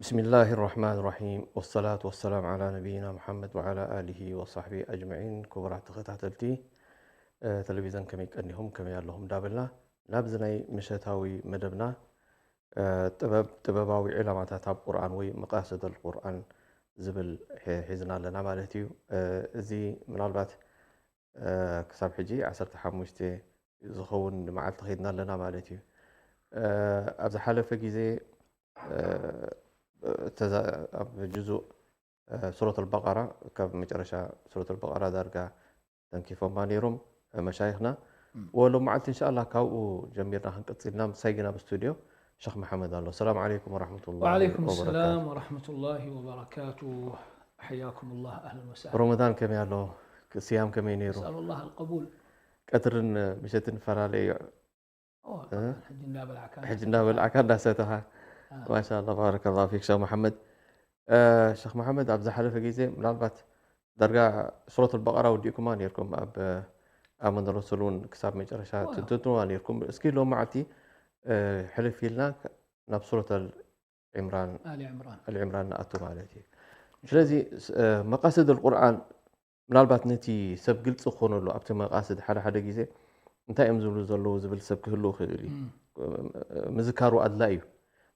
ብስሚላሂ ራሕማን ራሒም፣ ወሰላቱ ወሰላም ዓላ ነቢይና ሙሓመድ ወዓላ ኣሊሂ ወሳሕቢ ኣጅመዒን። ክቡራት ተኸታተልቲ፣ እ፣ ቴሌቪዘን ከመይ ቀኒኹም፣ ከመይ ኣለኹም እንዳበልና ናብዚ ናይ ምሸታዊ መደብና፣ እ፣ ጥበብ፣ ጥበባዊ ዕላማታት ኣብ ቁርኣን ወይ መቃስደል ቁርኣን ዝብል ሒ-፣ ሒዝና ኣለና ማለት እዩ። እ፣ እዚ ምናልባት፣ እ፣ ክሳብ ሕጂ ዓሰርተ ሓሙሽተ ዝኸውን መዓልቲ ኸይድና ኣለና ማለት እዩ። እ፣ ኣብ ዝሓለፈ ግዜ፣ እ፣ ተዛ-፣ ኣብ ጅዙእ፣ እ፣ ሱረት ኣልበቀራ፣ ካብ መጨረሻ ሱረት ኣልበቀራ ዳርጋ ተንኪፎማ ነይሮም፣ እ፣ መሻይኽና። እም። ወሎም መዓልቲ እንሻ ኣላህ ካብኡ ጀሚርና ክንቅጽልና፣ ምሳይ ግን ኣብ ስቱድዮ ሸኽ መሓመድ ኣሎ። ሰላም ዓለይኩም ወራሕመቱላሂ ወዓለይኩም ወበረካቱ። ሰላም ወራሕመቱላሂ ወበረካቱ። ሓያኩም ላህ፣ ኣህለን ወሰህለን። ረመዳን ከመይ ኣሎ? ክ-፣ ስያም ከመይ ነይሩ? ነስኣሉ ላህ ኣልቀቡል። ቀትርን ምሸትን ፈላለየ እዩ። ኦ፣ እ? ሕጂ እንዳበላዕካ ሕጂ እንዳሰተኻ። እንዳበላዕካ እንዳሰተኻ። አ። ማሻ ኣላህ፣ ባረከ ላሁ ፊክ ሸኽ መሓመድ። እ፣ ሸኽ መሓመድ፣ ኣብ ዝሓለፈ ግዜ ምናልባት ዳርጋ ሱረት ኣልበቀራ ወዲእኩማ ነይርኩም፣ ኣብ፣ ኣብ ኣመን ረሱል እውን ክሳብ መጨረሻ ዋ። ትንትንዋ ነይርኩም። እስኪ ሎም መዓልቲ፣ እ፣ ሕልፍ ኢልና ናብ ሱረት ኣል ዕምራን፣ ኣሊ ዕምራን። ኣሊ ዕምራን ንኣቱ ማለት እዩ። ስለዚ፣ ስ-፣ እ፣ መቃስድ ኣልቁርኣን ምናልባት ነቲ ሰብ ግልጺ ክኾነሉ፣ ኣብቲ መቃስድ ሓደ ሓደ ግዜ እንታይ እዮም ዝብሉ ዘለዉ ዝብል ሰብ ክህልው ክእል እዩ። እም። ምዝካሩ ኣድላይ እዩ።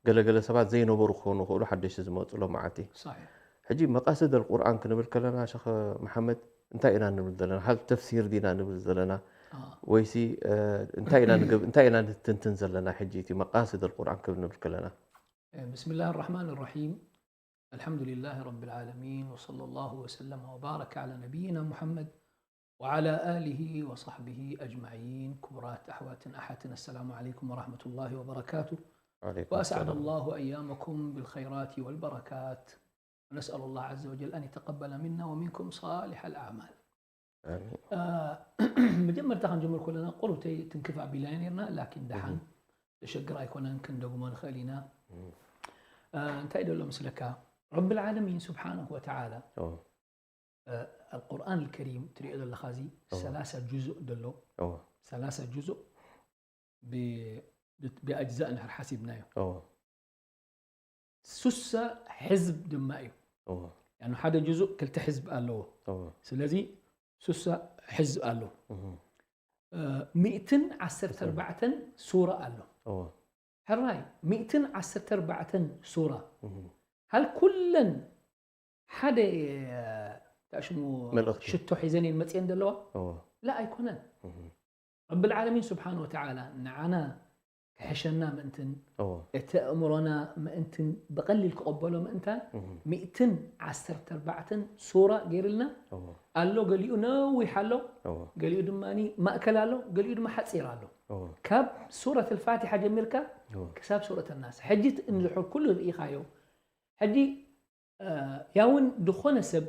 ገለ ገለ ሰባት ዘይነበሩ ክኾኑ ይኽእሉ፣ ሓደሽቲ ዝመጹ ሎም መዓልቲ። ሰሒሕ። ሕጂ መቃስድ ኣልቁርኣን ክንብል ከለና፣ ሸኽ መሓመድ፣ እንታይ ኢና ንብል ዘለና? ሃል ተፍሲር ዲና ንብል ዘለና? አ። ወይሲ፣ እ፣ እንታይ ኢና ንገብ-፣ እንታይ ኢና ንትንትን ዘለና? ሕጂ እቲ መቃስድ ኣልቁርኣን ክብል ንብል ከለና። بسم الله الرحمن الرحيم. الحمد لله رب العالمين، وصلى الله وسلم وبارك على نبينا محمد وعلى آله وصحبه أجمعين. ክቡራት ኣሕዋትን ኣሓትን፣ السلام عليكم ورحمة الله وبركاته. وعليكم وأسعد السلام. الله أيامكم بالخيرات والبركات. ونسأل الله عز وجل أن يتقبل منا ومنكم صالح الأعمال. ኣሚን። እ፣ መጀመርታ ክንጅምር ከለና ቁሩብተይ ትንክፍ ኣቢላዮ ነርና፣ ላኪን ደሓን እህ። ዘሸግር ኣይኮነን፣ ክንደግሞ ንኽእል ኢና። እህ። እ፣ እንታይ ደሎ ምስለካ? ረብል ዓለሚን ስብሓነሁ ወተዓላ፣ ኦ። እ፣ ኣልቁርኣን ኣልከሪም ትሪኦ ዘለኻ፣ እዚ ኦ። ሰላሳ ጁዙእ ደሎ፣ ኦ። ሰላሳ ጁዙእ ብ-፣ ብ-፣ ብኣጅዛእ እንድሕር ሓሲብናዮ። ኦ። ሱሳ ሕዝብ ድማ እዩ። ኦ። ያኑ ሓደ ጁዙእ ክልተ ሕዝብ ኣለዎ። ኦ። ስለዚ ሱሳ ሕዝብ ኣለዎ። እህ። እ፣ ሚእትን ዓሰርተ ኣርባዕተን ሱራ ኣሎ። ኦ። ሕራይ፣ ሚእትን ዓሰርተ ኣርባዕተን ሱራ። እህ። ሃል ኩለን ሓደ፣ እ፣ እንታይ ሽሙ፣ መልእኽቲ። ሽቶ ሒዘን እየን መፅየን ዘለዋ? ኦ። ላ ኣይኮነን። እህ። ረብል ዓለሚን ስብሓን ወተዓላ ንዓና ክሕሸና ምእንትን፣ እዎ። እቲ ኣእምሮና ምእንትን ብቐሊል ክቐበሎ ምእንታን፣ እህ። ሚእትን ዓሰርተ ኣርባዕተን ሱራ ገይርልና እዎ። ኣሎ። ገሊኡ ነዊሕ ኣሎ፣ እዎ። ገሊኡ ድማ ማእከል ኣሎ፣ ገሊኡ ድማ ሓጺር ኣሎ። እዎ። ካብ ሱረት ኣልፋቲሓ ጀሚርካ እዎ። ክሳብ ሱረት ኣናስ። ሕጂ እቲ እንድሕር ኩሉ ርኢኻዮ፣ ሕጂ እ፣ ያውን ዝኾነ ሰብ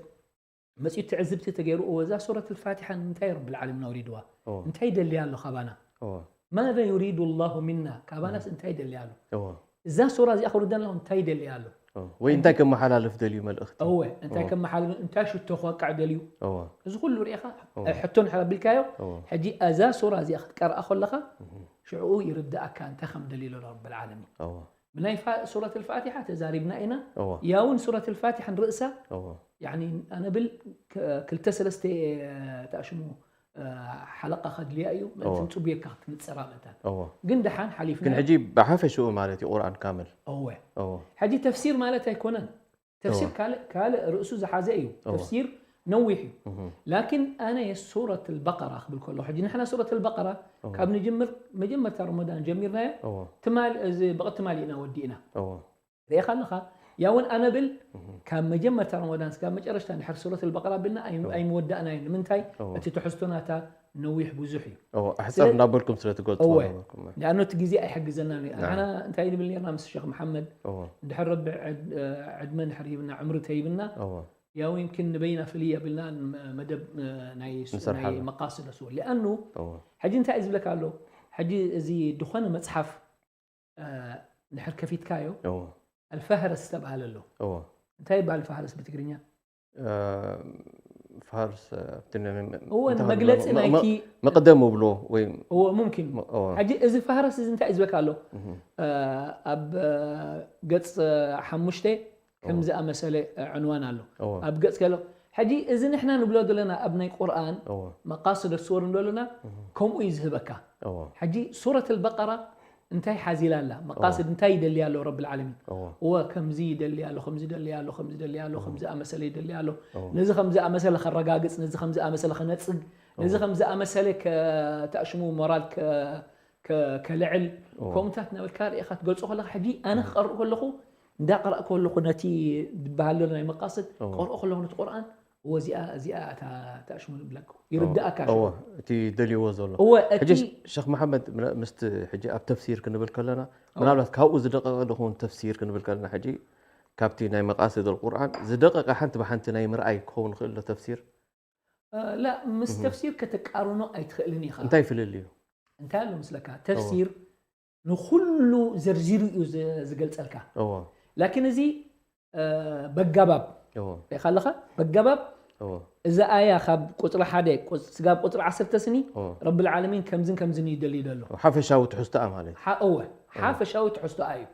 መጺኡ ትዕዝብቲ ተገይሩ፣ እወ፣ እዛ ሱረት ኣልፋቲሓ ንምንታይ ረብል ዓለሚን ኣውሪድዋ? እወ። እንታይ ይደሊ ኣሎ ካባና? እወ። ማዛ ዩሪዱ ላሁ ሚና? ካባናስ እም። እንታይ ይደሊ ኣሎ? እወ። እዛ ሱራ እዚኣ ክውርደና ኣለኹ እንታይ ይደሊ ኣሎ? እወ። ወይ እንታይ ከመሓላልፍ ደልዩ መልእኽቲ? እወ፣ እንታይ እወ። ከመሓላልፍ፣ እንታይ ሽቶ ክወቅዕ ደልዩ? እወ። እዚ ኩሉ ርኢኻ፣ እወ። ሕቶ እንድሕር ኣቢልካዮ፣ እወ። ሕጂ እዛ ሱራ እዚኣ ክትቀርኣ ከለኻ፣ እም። ሽዑ ይርድኣካ እንታይ ከም ደልዩ ኣሎ ረብል ዓለሚን። እወ። ብናይ ፋ-፣ ሱረት ኣልፋቲሓ ተዛሪብና ኢና። እወ። ያውን ሱረት ኣልፋቲሓ ንርእሳ፣ እወ። ያኒ፣ ኣነ ብል፣ ከ-፣ ክልተ ሰለስተ፣ እ፣ ተኣሽሙ፣ እ፣ ሓለቃ ከድልያ እዩ፣ ምእንትን እወ። ጽቡየካ ክትንጸራ ምእንታን። እወ። ግን ደሓን ሓሊፍና። ግን ሕጂ ብሓፈሽኡ ማለት እዩ ቁርኣን ካምል። እወ። እወ። ሕጂ ተፍሲር ማለት ኣይኮነን። ተፍሲር እወ። ካልእ፣ ካልእ ርእሱ ዝሓዘ እዩ። እወ። ተፍሲር ነዊሕ እዩ። እህ። ላኪን ኣነ ሱረት ኣልበቀራ ክብል ከለኹ፣ ሕጂ ንሕና ሱረት ኣልበቀራ እወ። ካብ ንጅምር፣ መጀመርታ ረመዳን ጀሚርናዮ፣ እወ። ትማል-፣ እዚ ብቕቲ ትማሊ ኢና ወዲእና። እወ። ርኢኻ ኣለኻ? ያውን ኣነ ብል፣ እህ። ካብ መጀመርታ ረመዳን ስጋብ መጨረሽታ እንድሕር ሱረት ኣልበቀራ ቢልና ኣይ-፣ እወ። ኣይምወዳእናዮን። ንምንታይ? እወ። እቲ ትሕዝቶ ናታ ነዊሕ ብዙሕ እዩ። እወ፣ ኣሕጽር ስለ-፣ እናበልኩም ስለ ትገልጽዎ እወ። ነበርኩም። ንኣኖ እቲ ግዜ ኣይሕግዘናን እዩ። ናዓ። ንሕና እንታይ ንብል ኔርና ምስ ሸኽ መሓመድ? እወ። እንድሕር ረቢ ዕድ-፣ ዕድመ እንድሕር ሂብና፣ ዕምሪ ተሂብና፣ እወ። ያው ይምኪን ንበይና ፍልይ ኣቢልና ን-፣ መደብ፣ እ፣ ናይ ሱ-፣ ንሰርሓሉ። ናይ መቃስድ ረሱል። ሊኣኑ እወ። ሕጂ እንታይ እዩ ዝብለካ ኣሎ? ሕጂ እዚ ድኾነ መጽሓፍ፣ እ፣ እንድሕር ከፊትካዮ፣ እወ። ኣልፋህረስ ዝተባህለ ኣሎ። እወ። እንታይ ይበሃል ፋህረስ ብትግርኛ? እ፣ ፋርስ ኣብቲ እወ መግለፂ ናይቲ መቅደም ብሎ ወይ እወ ሙምኪን ሕጂ እዚ ፋህረስ እዚ እንታይ ዝበካ ኣሎ ኣብ ገፅ ሓሙሽተ ከም ዝኣመሰለ ዕንዋን ኣሎ ኣብ ገፅ ከሎ ሕጂ እዚ ንሕና ንብሎ ዘለና ኣብ ናይ ቁርኣን መቃስድ ሱወር ንብሎ ኣለና ከምኡ እዩ ዝህበካ ሕጂ ሱረት ኣልበቀራ እንታይ ሓዚላ ኣላ መቃስድ እንታይ ይደሊ ኣሎ ረብ ልዓለሚን እወ ከምዚ ይደሊ ኣሎ ከምዚ ይደሊ ኣሎ ከምዚ ይደሊ ኣሎ ከምዚ ኣመሰለ ይደሊ ኣሎ ነዚ ከምዚ ኣመሰለ ከረጋግፅ ነዚ ከምዚ ኣመሰለ ከነፅግ ነዚ ከምዚ ኣመሰለ ከተእሽሙ ሞራል ከልዕል ከምኡታት ነበርካ ርኢኻ ትገልፆ ከለካ ሕጂ ኣነ ክቀርእ ከለኹ እንዳቀረእ ከለኹ ነቲ ዝበሃል ዘሎ ናይ መቃስድ ቀርኦ ከለኹ ነቲ ቁርኣን እወ እዚኣ እዚኣ እታ ተእሽሙ ንብለካ ይርዳእካ እወ እቲ ደልይዎ ዘሎ እወ እቲ ሕጂ ሸኽ መሓመድ ምስቲ ሕጂ ኣብ ተፍሲር ክንብል ከለና ምናልባት ካብኡ ዝደቀቀ ዶ ክኸውን ተፍሲር ክንብል ከለና ሕጂ ካብቲ ናይ መቃስድ ቁርኣን ዝደቀቀ ሓንቲ ብሓንቲ ናይ ምርኣይ ክኸውን ይኽእል ዶ ተፍሲር ላ ምስ ተፍሲር ከተቃርኖ ኣይትኽእልን ኢኻ እንታይ ፍልልዩ እንታይ ኣሎ ምስለካ ተፍሲር ንኹሉ ዘርዚሩ እዩ ዝገልፀልካ ላኪን እዚ በጋባብ ሪኢኻ ኣለኻ በጋባብ እዛ ኣያ ካብ ቁፅሪ ሓደ ስጋብ ቁፅሪ ዓሰርተ ስኒ ረቢ ልዓለሚን ከምዝን ከምዝን እዩ ደልዩ ዘሎ ሓፈሻዊ ትሕዝቶኣ ማለት እወ ሓፈሻዊ ትሕዝቶኣ እዩ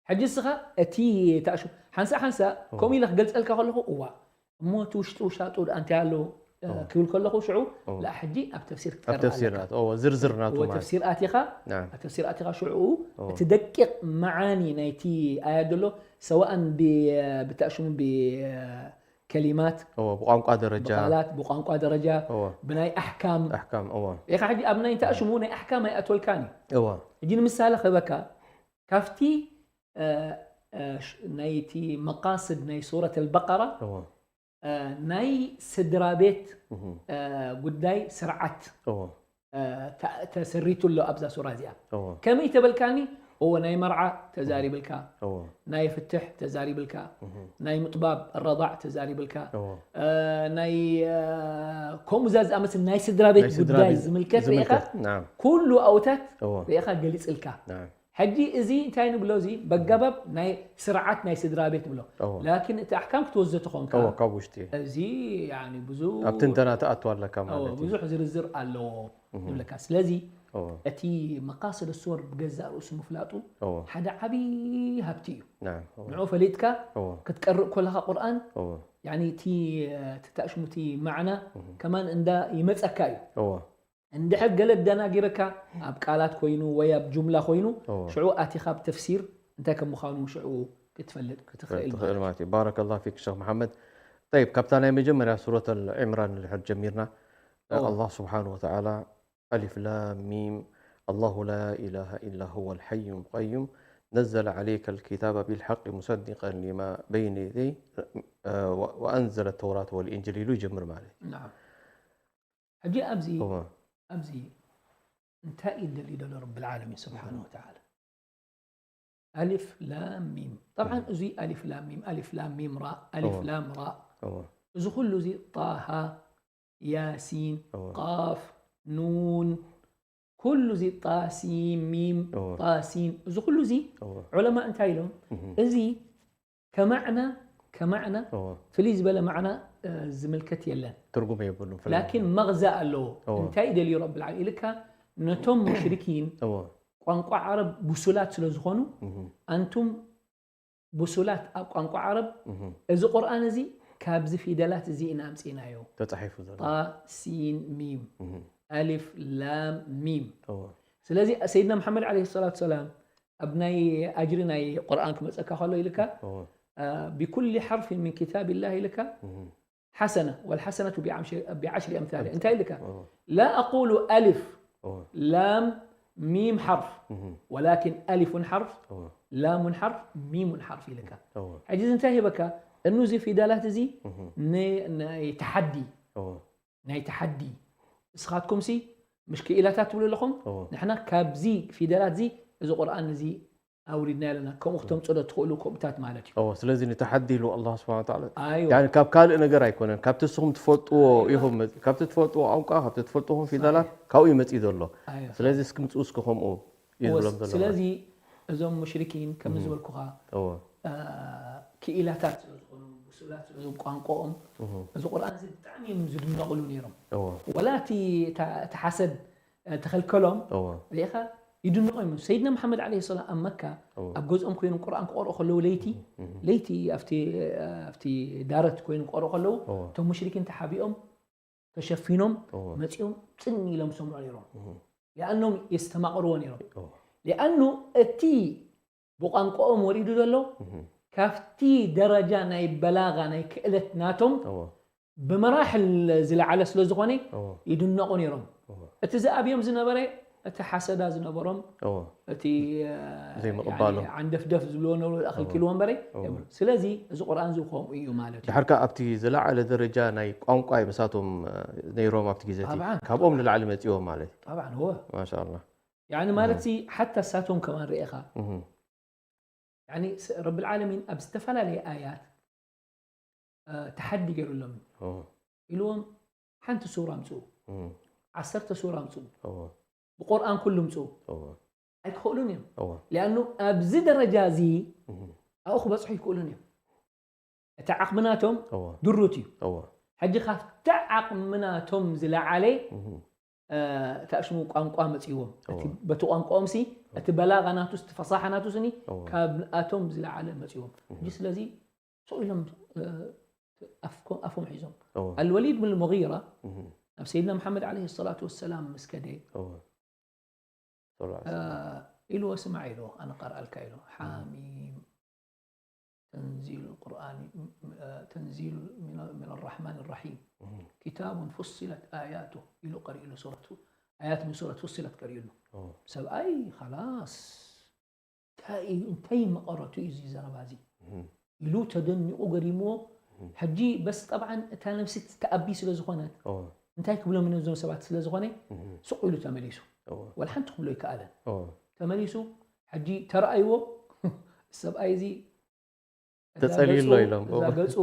ሕጂ እስኻ እቲ ተኣሹ ሓንሳእ ሓንሳእ ከምኡ ኢለ ክገልፀልካ ከለኹ እዋ እሞ እቲ ውሽጢ ውሻጡ ድኣ እንታይ ኣለዎ ክብል ከለኹ ሽዑ ላ ሕጂ ኣብ ተፍሲር ክትቀርብ ኣለካ ዝርዝር ናቱ ተፍሲር ኣቲኻ ኣብ ተፍሲር ኣቲኻ ሽዑ እቲ ደቂቕ መዓኒ ናይቲ ኣያ ዘሎ ሰዋእን ብተእሽሙ ብከሊማት ብቋንቋ ደረጃ ብቃላት ብቋንቋ ደረጃ ብናይ ኣሕካም ኣሕካም ኢኻ ሕጂ ኣብ ናይ ተእሽሙ ናይ ኣሕካም ኣይኣትወልካን እዩ ሕጂ ንምሳሌ ክህበካ ካብቲ ናይቲ መቃስድ ናይ ሱረት ኣልበቀራ ናይ ስድራ ቤት ጉዳይ ስርዓት ተሰሪቱ ኣሎ ኣብዛ ሱራ እዚኣ ከመይ ተበልካኒ እወ ናይ መርዓ ተዛሪብልካ ናይ ፍትሕ ተዛሪብልካ ናይ ምጥባብ ረضዕ ተዛሪብልካ ናይ ከምኡ ዛ ዝኣመስል ናይ ስድራ ቤት ጉዳይ ዝምልከት ርኢኻ ኩሉ ኣውታት ርኢኻ ገሊፅልካ ሕጂ እዚ እንታይ ንብሎ እዚ በጋባብ ናይ ስርዓት ናይ ስድራ ቤት ንብሎ ላኪን እቲ ኣሕካም ክትወስዶ ተኾንካ ካብ ውሽጢ እዚ ብዙ ኣብ ትንተና ትኣቱ ኣለካ ማለት ብዙሕ ዝርዝር ኣለዎ ንብለካ ስለዚ እቲ መቃስድ ሱወር ብገዛእ ርእሱ ምፍላጡ ሓደ ዓብዪ ሃብቲ እዩ ንዑ ፈሊጥካ ክትቀርእ ከለካ ቁርኣን እቲ ተታእሽሙቲ ማዕና ከማን እንዳ ይመፀካ እዩ እንድሕር ገለ ደናጊረካ ኣብ ቃላት ኮይኑ ወይ ኣብ ጁምላ ኮይኑ ሽዑ ኣቲኻ ኣብ ተፍሲር እንታይ ከም ምዃኑ ሽዑ ክትፈልጥ ክትኽእል ትኽእል ማለት እዩ ባረከ ላ ፊክ ሸክ መሓመድ ጠይብ ካብታ ናይ መጀመርያ ሱረት ዕምራን ድሕር ጀሚርና ኣላህ ስብሓን ወተዓላ ألف لام ميم الله لا إله إلا هو الحي القيوم نزل عليك الكتاب بالحق مصدقا لما بين يديه وأنزل التوراة والإنجيل ኢሉ ይጀምር ማለት እዩ ሕጂ ኣብዚ ኣብዚ እንታይ እዩ ደልዩ ዘሎ ረቢ ልዓለሚን ስብሓን ወተዓላ ኣሊፍ ላም ሚም ጠብዓን እዙይ ኣሊፍ ላም ሚም ኣሊፍ ላም ሚም ራ ኣሊፍ ላም ራ እዚ ኩሉ እዚ ጣሃ ያሲን ቃፍ ኑን ኩሉ እዚ ጣሲን ሚም ጣሲን እዚ ኩሉ እዚ ዑለማ እንታይ ኢሎም እዚ ከማዕና ከማዕና ፍልይ ዝበለ ማዕና ዝምልከት የለን ትርጉም የብሉን ላኪን መቕዛእ ኣለዎ እንታይ ደልዩ ረቢ ልዓለሚን ኢልካ ነቶም ሙሽሪኪን ቋንቋ ዓረብ ብሱላት ስለ ዝኾኑ ኣንቱም ብሱላት ኣብ ቋንቋ ዓረብ እዚ ቁርኣን እዚ ካብዚ ፊደላት እዚ ኢና ኣምፂእናዮ ተፃሒፉ ዘሎ ሲን ሚም ኣሊፍ ላም ሚም ስለዚ ሰይድና መሓመድ ለ ሰላት ሰላም ኣብ ናይ ኣጅሪ ናይ ቁርኣን ክመፀካ ከሎ ኢልካ ብኩል ሓርፊን ምን ክታብ ላህ ኢልካ ሓሰነ ወልሓሰነቱ ብዓሽሪ ኣምታል እንታይ ኢልካ ላ ኣቁሉ ኣልፍ ላም ሚም ሓርፍ ወላኪን ኣሊፉን ሓርፍ ላሙን ሓርፍ ሚሙን ሓርፍ ኢልካ ሕጂ እዚ እንታይ ሂበካ እኑ እዚ ፊደላት እዚ ናይ ተሓዲ ናይ ተሓዲ እስኻትኩም ሲ ምሽ ክኢላታት ትብሉ ኣለኹም ንሕና ካብዚ ፊደላት እዚ እዚ ቁርኣን እዚ ኣውሪድና ኣለና ከምኡ ክተምፅኦ ዶ ትኽእሉ ከምኡታት ማለት እዩ እዎ ስለዚ ንተሓዲ ኢሉ ኣላ ስብሓን ታላ ኣይዋ ያኒ ካብ ካልእ ነገር ኣይኮነን ካብቲ ንስኹም ትፈልጥዎ ኢኹም መፂ- ካብቲ ትፈልጥዎ ቋንቋ ካብቲ ትፈልጥኹም ፊደላት ካብኡ እዩ መፂኡ ዘሎ ኣይዋ ስለዚ እስኪ ምፅኡ እስኪ ከምኡ እዩ እዎ ዝብሎም ዘሎ ስለዚ እዞም ሙሽሪኪን ከም ዝበልኩኻ እዎ አ፣ ክኢላታት ስለ ዝኾኑ ስእላት፣ እዚ ቋንቋኦም፣ እዚ ቁርኣን እዚ ብጣዕሚ እዮም ዝድነቑሉ ነይሮም። ወላ እቲ፣ እታ፣ እቲ ሓሰድ፣ እ፣ ተኸልከሎም፣ ሪኢኻ ይድነቑ እዮም። ሰይድና መሓመድ ዓለይሂ ሰላም ኣብ መካ፣ ኣብ ገዝኦም ኮይኖም ቁርኣን ክቐርኡ ከለዉ፣ ለይቲ፣ ለይቲ ኣብቲ፣ ኣብቲ ዳረት ኮይኖም ክቐርኡ ከለዉ፣ እቶም ሙሽሪኪን ተሓቢኦም፣ ተሸፊኖም፣ መጺኦም ጽን ኢሎም ሰምዑ ነይሮም። ሊኣኖም የስተማቕርዎ ነይሮም። ሊኣኑ እቲ ብቋንቋኦም ወሪዱ ዘሎ፣ ካብቲ ደረጃ ናይ በላጋ፣ ናይ ክእለት ናቶም ብመራሕል ዝለዓለ ስለ ዝኾነ፣ ይድነቑ ነይሮም። እቲ ዝኣብዮም ዝነበረ፣ እቲ ሓሰዳ ዝነበሮም፣ እቲ፣ እ፣ ዘይምቕባሎም። ያኒ ዓንደፍደፍ ዝብልዎ ነበሩ፣ ኣኽልኪልዎ እምበረ። ስለዚ እዚ ቁርኣን እዚ ከምኡ እዩ ማለት እዩ። ድሓር ከኣ ኣብቲ ዝለዓለ ደረጃ ናይ ቋንቋ እዮም እሳቶም፣ እ፣ ነይሮም ኣብቲ ግዜ እቲ። ጠብዓን፣ ካብኦም ንላዕሊ መጺዎም ማለት እዩ። ጠብዓን፣ እወ። ማሻኣላህ። ያኒ ማለት እዚ ሓታ እሳቶም ከማን ርኤኻ። ያኒ ስ-፣ ረብል ዓለሚን ኣብ ዝተፈላለየ ኣያት፣ እ፣ ተሓዲ ገይሩሎም እዩ። ኢልዎም፣ ሓንቲ ሱራ ኣምጽኡ፣ ዓሰርተ ሱራ ኣምጽኡ፣ ብቁርኣን ኩሉ ኣምጽኡ። ኣይክኽእሉን እዮም። ሊኣኑ ኣብዚ ደረጃ እዚ ኣብኡ ክበጽሑ ይክእሉን እዮም። እቲ ዓቕሚ ናቶም ድሩት እዩ። ሕጂ ካብቲ ዓቕሚ ናቶም ዝለዓለ፣ እ፣ እቲ ኣሽሙ ቋንቋ መጺዎም። እቲ በቲ ቋንቋኦም ሲ፣ እቲ በላጋ ናቱስ፣ እቲ ፈሳሓ ናቱስ ኒ ካብኣቶም ዝለዓለ መጺዎም። ሕጂ ስለዚ ስቕ ኢሎም፣ እ፣ ኣፍኮ-፣ ኣፎም ሒዞም። ኣልወሊድ ብን ሙጊራ ናብ ሰይድና መሓመድ ዓለይሂ ሰላቱ ወሰላም ምስ ከደ፣ ሰለላሁ ዐለይሂ ወሰለም። ኢልዎ፣ ስማዕ ኢልዎ፣ ኣነ ቀርኣልካ ኢልዎ። ሓሚም፣ ተንዚሉ ቁርኣን፣ እ፣ ተንዚሉ ሚነ፣ ሚነ ራሕማን ራሒም። ኪታቡን ፉሲለት ኣያቱ ኢሉ ቀሪእሉ፣ ሱረቱ፣ ኣያት ምን ሱረት ፉሲለት ቀሪእሉ። ሰብኣይ፣ ኸላስ፣ እንታይ እዩ፣ እንታይ መቐረቱ እዩ እዚ ዘረባ እዚ? ኢሉ ተደኒቑ ገሪምዎ። ሕጂ በስ ጠብዓን እታ ነብሲ ትኣቢ ስለ ዝኾነት፣ እንታይ ክብሎም እዮም እዞም ሰባት ስለ ዝኾነ፣ ስቕ ኢሉ ተመሊሱ። ወላ ሓንቲ ክብሎ ኣይከኣለን። ተመሊሱ፣ ሕጂ ተረኣይዎ፣ ሰብኣይ እዚ እዛ ተጸልዩ ኣሎ ገጹ፣ ኢሎም። እዛ ገጹ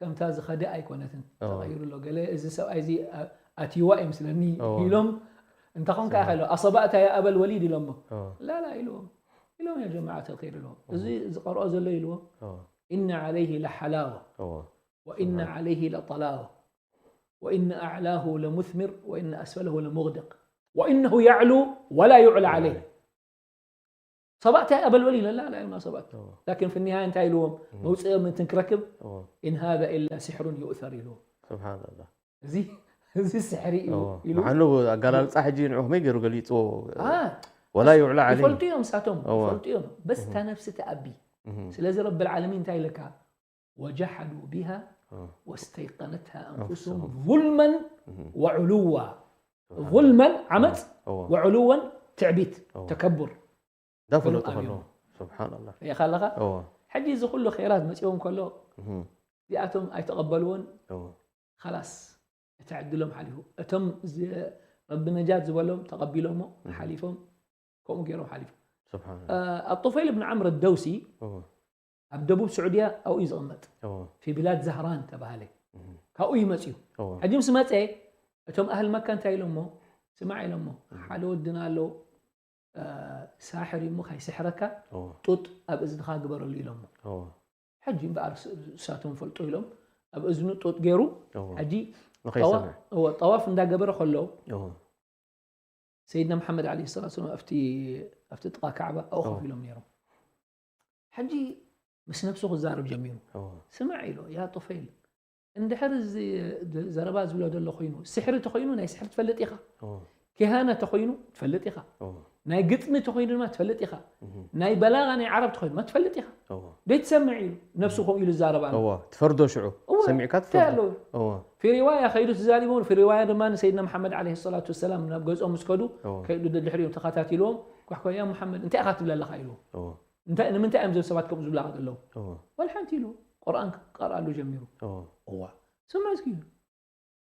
ከምታ ዝኸደ ኣይኮነትን፣ ተቐይሩ ኣሎ። ገለ እዚ ሰብኣይ እዚ ኣ-፣ ኣትይዋ እዩ ምስለኒ ኢሎም፣ እንተ ኾንካ ኢኻ ኢሎ፣ ኣሰባእታ ያ ኣበል ወሊድ ኢሎሞ። ላ፣ ላ ኢልዎም። ኢሎም ያ ጀማዓት ኣልኸይር ኢልዎም። እዚ ዝቐርኦ ዘሎ ኢልዎም፣ ኢነ ዓለይሂ ለሓላዋ፣ ወኢነ ዓለይሂ ለጠላዋ፣ ወኢነ ኣዕላሁ ለሙስሚር፣ ወኢነ ኣስፈለሁ ለሙግደቅ፣ ወኢነሁ ያዕሉ ወላ ዩዕላ ዓለይህ። ሰባእታ ኣበል ወሊድ ኢለላ፣ ላ ኢልማ ሰባት። ላኪን ፊ ኒሃያ እንታይ ኢልዎም? መውፅኦም እንትን ክረክብ፣ ኢን ሃዛ ኢላ ሲሕሩን ዩእሰር ኢልዎም። ስብሓንላህ። እዚ፣ እዚ ስሕሪ እዩ ኢሉ። ምሓኑ ኣገላልፃ ሕጂ ንዑ ከመይ ገይሩ ገሊፅዎ? አ፣ ወላ ዩዕላ ዓለይህ። ይፈልጡ እዮም፣ ንሳቶም ይፈልጡ እዮም። በስ እታ ነፍሲ ትኣቢ። ስለዚ ረብል ዓለሚን እንታይ ኢለካ? ወጀሓዱ ቢሃ ወስተይቀነትሃ ኣንፉስሁም ዙልመን ወዕሉዋ። ዙልመን፣ ዓመፅ፣ ወዕሉወን፣ ትዕቢት፣ ተከቡር። እንዳፈለጡ ከለዉ። ስብሓንላህ። ሪኢኻ ኣለኻ? ሕጂ እዚ ኩሉ ኸይራት መፂኦም ከሎ፣ እዚኣቶም ኣይተቐበልዎን። ኸላስ፣ እቲ ዕድሎም ሓሊፉ። እቶም ዝ-፣ ረቢ ነጃት ዝበሎም ተቐቢሎሞ፣ ሓሊፎም፣ ከምኡ ገይሮም ሓሊፎም። ስብሓንላህ። እ፣ ኣጡፈይል ብን ዓምር ደውሲ፣ ኣብ ደቡብ ስዑድያ ኣብኡ እዩ ዝቕመጥ። ፊ ቢላድ ዛህራን ተባሃለ። ካብኡ እዩ መፅዩ። ሕጂ ምስ መፀ፣ እቶም ኣህል መካ እንታይ ኢሎሞ? ስማዕ ኢሎሞ፣ ሓደ ወድና ኣሎ፣ እ፣ ሳሕር እሞ ካይስሕረካ፣ ጡጥ ኣብ እዝንኻ ግበረሉ ኢሎሞ። ሕጂ እምበኣር ስ-፣ ንሳቶም ፈልጦ ኢሎም ኣብ እዝኑ ጡጥ ገይሩ፣ ሕጂ ንኸይሰምዕ። ጠዋ-፣ እወ፣ ጠዋፍ እንዳገበረ ከሎ፣ ሰይድና መሓመድ ዓለይሂ ሰላቱ ወሰላም ኣብቲ፣ ኣብቲ ጥቓ ካዕባ ኣብኡ ኮፍ ኢሎም ነይሮም። ሕጂ ምስ ነብሱ ክዛረብ ጀሚሩ። ስማዕ ኢሎ፣ ያ ጡፈይል፣ እንድሕር እዚ ዘረባ ዝብሎ ዘሎ ኮይኑ፣ ስሕሪ ተኾይኑ ናይ ስሕሪ ትፈልጥ ኢኻ። ኪሃና ተኾይኑ ትፈልጥ ኢኻ። ናይ ግጥሚ ተኾይኑ ድማ ትፈልጥ ኢኻ። ናይ በላጋ ናይ ዓረብ ተኾይኑ ድማ ትፈልጥ ኢኻ። ደይትሰምዕ ኢሉ፣ ነብሱ ከምኡ ኢሉ ዝዛረብ ኣሎ። እወ፣ ትፈርዶ ሽዑ። እወ፣ ሰሚዕካ እንታይ ትፈርዶ። ኣለዎ? እወ። ፊ ሪዋያ ከይዱ ተዛሪቡ፣ ፊ ሪዋያ ድማ ንሰይድና መሓመድ ዓለይሂ ሰላቱ ወሰላም ናብ ገዝኦም ምስ ከዱ፣ እወ። ከይዱ ደድሕሪኦም ተኸታቲልዎም፣ ኳሕኳ፣ ያ መሓመድ፣ እንታይ ኢኻ ትብል ኣለኻ? ኢልዎ። እወ። እንታይ፣ ንምንታይ እዮም እዞም ሰባት ከምኡ ዝብላኻ ዘለዉ? እወ። ወላ ሓንቲ ኢሉ፣ ቁርኣን ክቀርኣሉ ጀሚሩ። እወ። እዋ፣ ስምዕ እስኪ።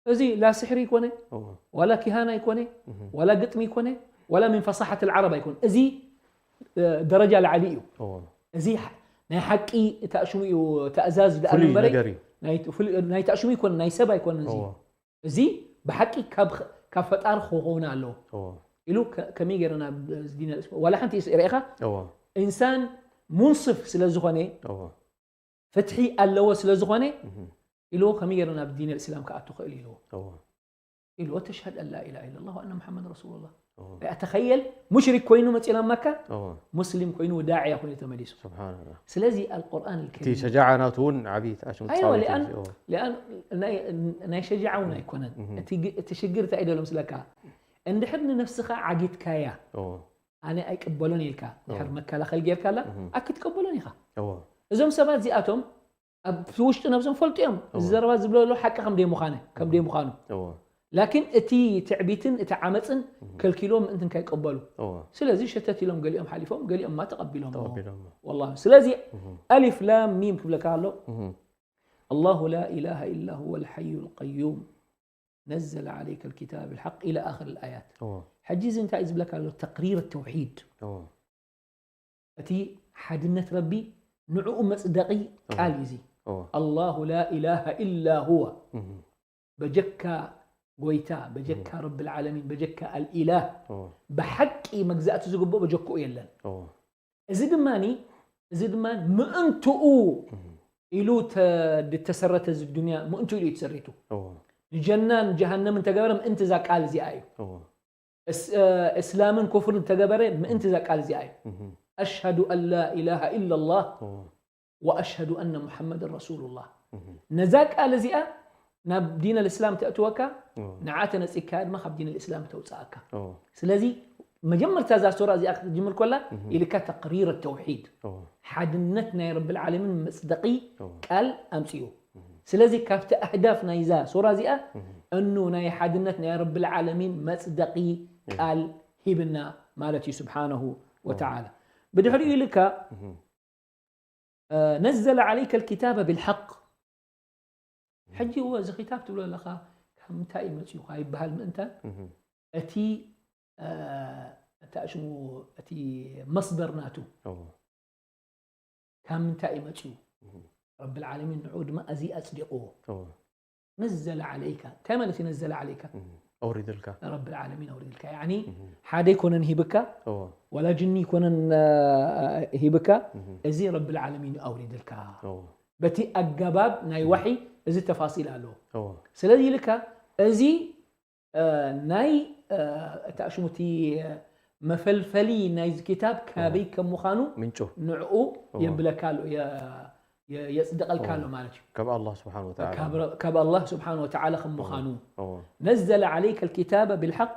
እዚ ላ ስሕሪ ይኮነ፣ እወ። ዋላ ኪሃና ይኮነ፣ እህ። ዋላ ግጥሚ ይኮነ፣ ዋላ ምን ፈሳሐት ልዓረብ ኣይኮነ። እዚ፣ እ፣ ደረጃ ላዕሊ እዩ። እወ። እዚ ሓ-፣ ናይ ሓቂ እታ ሽሙ እዩ፣ ተእዛዝ ደኣ ፍሉይ እምበረይ፣ ነገር እዩ። ናይ ት-፣ ፍሉይ፣ ናይ እታ ሽሙ ይኮነ፣ ናይ ሰብ ኣይኮነ እዚ። እወ። እዚ ብሓቂ ካብ ኸ-፣ ካብ ፈጣሪ ክኸውን ኣለዎ። እወ። ኢሉ ከ-፣ ከመይ ገይረና ብ-፣ እዚ ዲን ኣልእስላም፣ ዋላ ሓንቲ ስ-፣ ርኤኻ? እወ። ኢንሳን ሙንስፍ ስለ ዝኾነ፣ እወ። ፍትሒ ኣለዎ ስለ ዝኾነ ኢልዎ ከመይ ገይሩ ናብ ዲን ልእስላም ክኣቱ ክእል ኢልዎ ኢልዎ ተሽሃድ ኣን ላኢላሃ ኢለላህ ወኣነ ሙሓመድ ረሱሉላህ ተኸየል ሙሽሪክ ኮይኑ መፂና መካ ሙስሊም ኮይኑ ዳዕያ ኮይኑ ተመሊሱ ስለዚ ኣልቁርኣን ልከሪም ሸጃዓ ናቱ እውን ዓብይ ተኣሽሙ ናይ ሸጃዓ እውን ኣይኮነን እቲ ሽግር እንታይ ደሎ ምስለካ እንድሕር ንነፍስኻ ዓጊትካያ ኣነ ኣይቅበሎን ኢልካ ድሕር መከላኸል ጌርካላ ኣክትቀበሎን ኢኻ እዞም ሰባት እዚኣቶም ኣብ ውሽጢ ነብሶም ፈልጡ እዮም እዚ ዘረባ ዝብለሉ ሓቂ ከም ደይምዃነ ከም ደይምዃኑ ላኪን እቲ ትዕቢትን እቲ ዓመፅን ከልኪልዎም ምእንትን ከይቀበሉ ስለዚ ሸተት ኢሎም ገሊኦም ሓሊፎም ገሊኦም ማ ተቐቢሎም ስለዚ ኣሊፍ ላም ሚም ክብለካ ኣሎ الله لا إله إلا هو الحي القيوم نزل عليك الكتاب بالحق إلى آخر الآيات ሕጂ እዚ እንታይ እዩ ዝብለካ ኣሎ ተቅሪር ተውሒድ እቲ ሓድነት ረቢ ንዕኡ መፅደቒ ቃል እዩ እዚ الله لا إله إلا هو በጀካ ጎይታ በጀካ ረብ ልዓለሚን በጀካ ኣልኢላህ ብሓቂ መግዛእቲ ዝግብኦ በጀክኡ የለን እዚ ድማ እዚ ድማ ምእንትኡ ኢሉ ዝተሰረተ እዚ ዱንያ ምእንትኡ ኢሉ ተሰሪቱ ንጀናን ጀሃነምን ተገበረ ምእንቲ እዛ ቃል እዚኣ እዩ እስላምን ኩፍርን ተገበረ ምእንቲ እዛ ቃል እዚኣ እዩ أشهد أن لا إله إلا الله وأشهد أن محمدا رسول الله ነዛ ቃል እዚኣ ናብ ዲን ልእስላም ተእትወካ ንዓ ተነፂካ ድማ ካብ ዲን ልእስላም ተውፅኣካ ስለዚ መጀመርታ እዛ ሱራ እዚኣ ክትጅምር ኮላ ኢልካ ተቅሪር ተውሒድ ሓድነት ናይ ረብ ልዓለሚን መፅደቂ ቃል ኣምፅኡ ስለዚ ካብቲ ኣህዳፍ ናይዛ ሱራ እዚኣ እኑ ናይ ሓድነት ናይ ረብ ልዓለሚን መፅደቂ ቃል ሂብና ማለት እዩ ስብሓነሁ ወተዓላ ብድሕሪኡ ኢልካ نزل عليك الكتاب بالحق ሕጂ እወ እዚ ክታብ ትብሎ ኣለኻ ካብ ምንታይ እዩ መፅኡ ይበሃል ምእንታን እቲ እንታይ ሽሙ እቲ መስደር ናቱ ካብ ምንታይ እዩ መፅኡ ረብ ልዓለሚን ንዑ ድማ እዚ ኣፅዲቕዎ ነዘለ ዓለይካ እንታይ ማለት እዩ ነዘለ ዓለይካ ኣውሪድልካ ረብ ልዓለሚን ኣውሪድልካ ያኒ ሓደ ይኮነን ሂብካ ወላ ጅኒ ይኮነን ሂብካ እዚ ረብ ልዓለሚን ኣውሪድልካ በቲ ኣገባብ ናይ ዋሒ እዚ ተፋሲል ኣለዎ ስለዚ ኢልካ እዚ ናይ እታ ሽሙቲ መፈልፈሊ ናይዚ ክታብ ካበይ ከም ምዃኑ ምንጩ ንዕኡ የብለካ ኣሎ የፅድቐልካ ኣሎ ማለት እዩ ካብ ኣላህ ስብሓን ወተዓላ ካብ ኣላህ ስብሓን ወተዓላ ከም ምዃኑ ነዘለ ዓለይከ ልኪታበ ብልሓቅ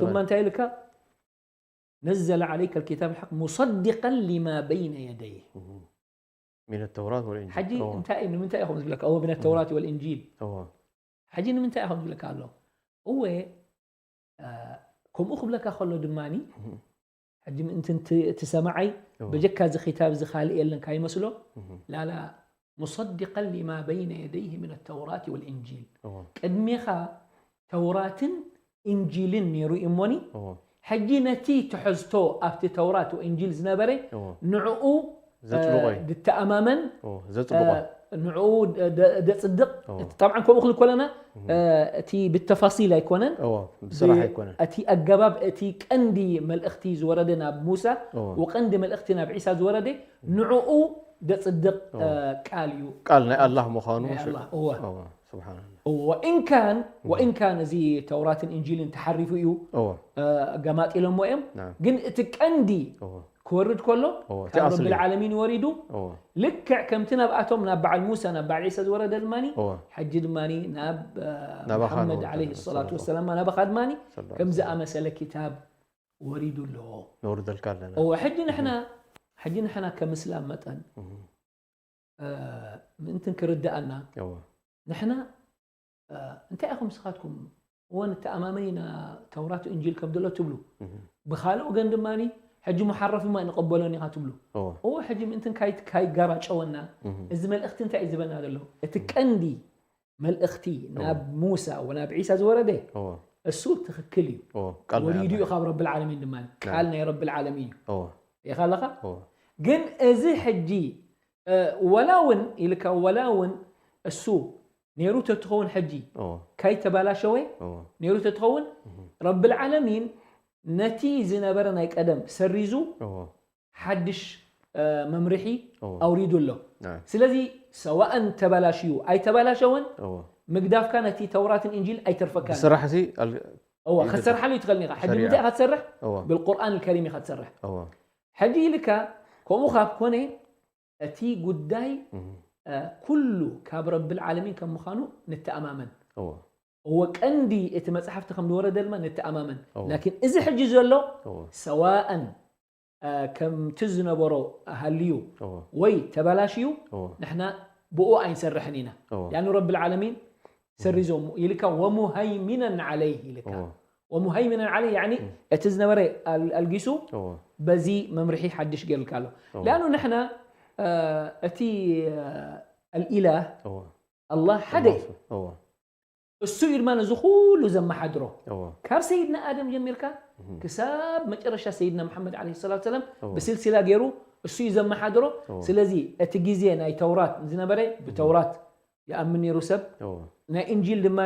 ثم እንታይ ኢልካ نزل عليك الكتاب بالحق مصدقا لما بين يديه من التوراة والإنجيل حجي انت من انت ياخذ لك او من التوراة والانجيل حجي من انت ياخذ لك الله هو ከምኡ ክብለካ ከሎ ድማ ሕጂ ምእንቲ እቲ ሰማዓይ በጀካ እዚ ክታብ እዚ ካልእ የለን ካይመስሎ ላላ مصدقا لما بين يديه من التوراة والإنجيل ቅድሜኻ ተውራትን እንጂልን ነይሩ እዩ እሞኒ ሕጂ ነቲ ትሕዝቶ ኣብቲ ተውራት ወእንጂል ዝነበረ ንዕኡ ድተኣማመን ዘፅብቆ ንዕኡ ደፅድቕ ጠብዓ ከምኡ ክንኮለና እቲ ብተፋሲል ኣይኮነን ብስራሕ ኣይኮነን እቲ ኣገባብ እቲ ቀንዲ መልእኽቲ ዝወረደ ናብ ሙሳ ወቀንዲ መልእኽቲ ናብ ዒሳ ዝወረደ ንዕኡ ደፅድቕ ቃል እዩ ቃል ናይ ኣላህ ምዃኑ ስብሓንላ ወኢን ካን ወኢን ካን እዚ ተውራትን እንጂልን ተሓሪፉ እዩ ገማጢሎሞ እዮም ግን እቲ ቀንዲ ክወርድ ከሎ ካብ ረብልዓለሚን ወሪዱ ልክዕ ከምቲ ናብኣቶም ናብ በዓል ሙሳ ናብ በዓል ዒሳ ዝወረደ ድማ ሕጂ ድማ ናብ መሓመድ ለ ሰላቱ ወሰላም ናባኻ ድማ ከም ዝኣመሰለ ክታብ ወሪዱ ኣለዎ ነውርደልካ ኣለና ሕጂ ንሕና ሕጂ ንሕና ከም እስላም መጠን ምእንትን ክርድኣና ንሕና እንታይ ኢኹም ስኻትኩም እወ ንተኣማመን ኢና ተውራት እንጂል ከም ዘሎ ትብሉ ብካልእ ወገን ድማ ሕጂ ሙሓረፍ ማ ንቐበሎን ኢኻ ትብሉ እወ ሕጂ ምእንትን ካይጋራጨወና እዚ መልእኽቲ እንታይ እዩ ዝበና ዘሎ እቲ ቀንዲ መልእኽቲ ናብ ሙሳ ወናብ ዒሳ ዝወረደ እሱ ትኽክል እዩ ወሪዱ እዩ ካብ ረብልዓለሚን ድማ ቃል ናይ ረብልዓለሚን እዩ ኢኻ ኣለኻ ግን እዚ ሕጂ ወላ እውን ኢልካ ወላ እውን እሱ ነይሩ ተትኸውን ሕጂ ካይተባላሸወ ነይሩ ተትኸውን ረብልዓለሚን ነቲ ዝነበረ ናይ ቀደም ሰሪዙ ሓድሽ እ፣ መምርሒ እዎ። ኣውሪዱ ኣሎ። ናም። ስለዚ ሰዋእን ተበላሽዩ ኣይተበላሸወን እዎ። ምግዳፍካ ነቲ ተውራትን እንጂል ኣይተርፈካን። ብስራሕ ሲ ኣል- እዋ ይግድ። ክትሰርሓሉ ይትኽእልኒ ኢኻ። ሕጂ ሸሪዓ። ምንታይ ኢኻ ትሰርሕ? እዎ። ብልቁርኣን ከሪም ኢኻ ትሰርሕ። እዎ። ሕጂ ኢልካ ከምኡ ካብ ኮነ እቲ ጉዳይ እህ። እ፣ ኩሉ ካብ ረብል ዓለሚን ከም ምዃኑ ንተኣማመን። እዎ። እወ ቀንዲ እቲ መጽሓፍቲ ከም ዝወረደ ድማ ንተኣማመን። እዎ። ላኪን እዚ ሕጂ ዘሎ እዎ። ሰዋእን እ፣ ከምቲ ዝነበሮ ሃልዩ እዎ። ወይ ተበላሽዩ እዎ። ንሕና ብኡ ኣይንሰርሕን ኢና። እዎ። ያኑ ረብል ዓለሚን ሰሪዞም ኢልካ ወሙሃይሚነን ዓለይህ ኢልካ እዎ። ወሙሃይሚነን ዓለይህ ያኒ እቲ ዝነበረ ኣል- ኣልጊሱ እዎ። በዚ መምርሒ ሓድሽ ገይርልካ ኣሎ። እዎ። ሊኣኑ ንሕና እ፣ እቲ እ፣ ኣልኢላህ እዎ። ኣላህ ሓደ እዩ። እዎ። እሱ እዩ ድማ ነዚ ኩሉ ዘመሓድሮ እዎ። ካብ ሰይድና ኣደም ጀሚርካ እህ። ክሳብ መጨረሻ ሰይድና መሓመድ ዓለይሂ ሰላቱ ሰላም እዎ። ብስልሲላ ገይሩ እሱ እዩ ዘመሓድሮ። እዎ። ስለዚ እቲ ግዜ ናይ ተውራት ዝነበረ ብተውራት ይኣምን ነይሩ ሰብ እዎ። ናይ እንጂል ድማ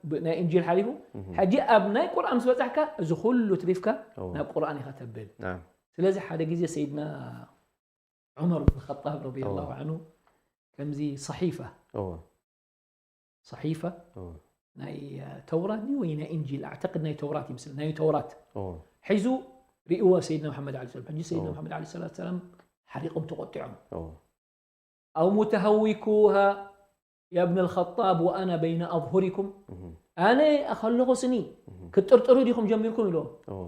ብ- ናይ እንጂል ሓሊፉ እህ። ሕጂ ኣብ ናይ ቁርኣን ምስ በጻሕካ እዚ ኩሉ ትሪፍካ እዎ። ናብ ቁርኣን ኢኻ ተብል። ናም። ስለዚ ሓደ ግዜ ሰይድና ዑመር ብን ኸጣብ ረዲየላሁ እዎ። ዓንሁ ከምዚ ሰሒፋ እዎ። ሰሒፋ እዎ። ናይ እ፣ ተውራት ድዩ ወይ ናይ እንጂል ኣዕተቅድ ናይ ተውራት ይመስል ናይ ተውራት እዎ። ሒዙ ርእዎ ሰይድና መሓመድ ዓሊ ሰላም ሕጂ ሰይድና እዎ። መሓመድ ዓሊ ሰላት ሰላም ሓሪቆም ተቆጢዖም እዎ። أو متهوكوها يا ابن الخطاب وأنا بين أظهركم እህ። ኣነ ከለኹ ስኒ እህ። ክትጥርጥሩ ዲኹም ጀሚርኩም ኢሎም እዎ።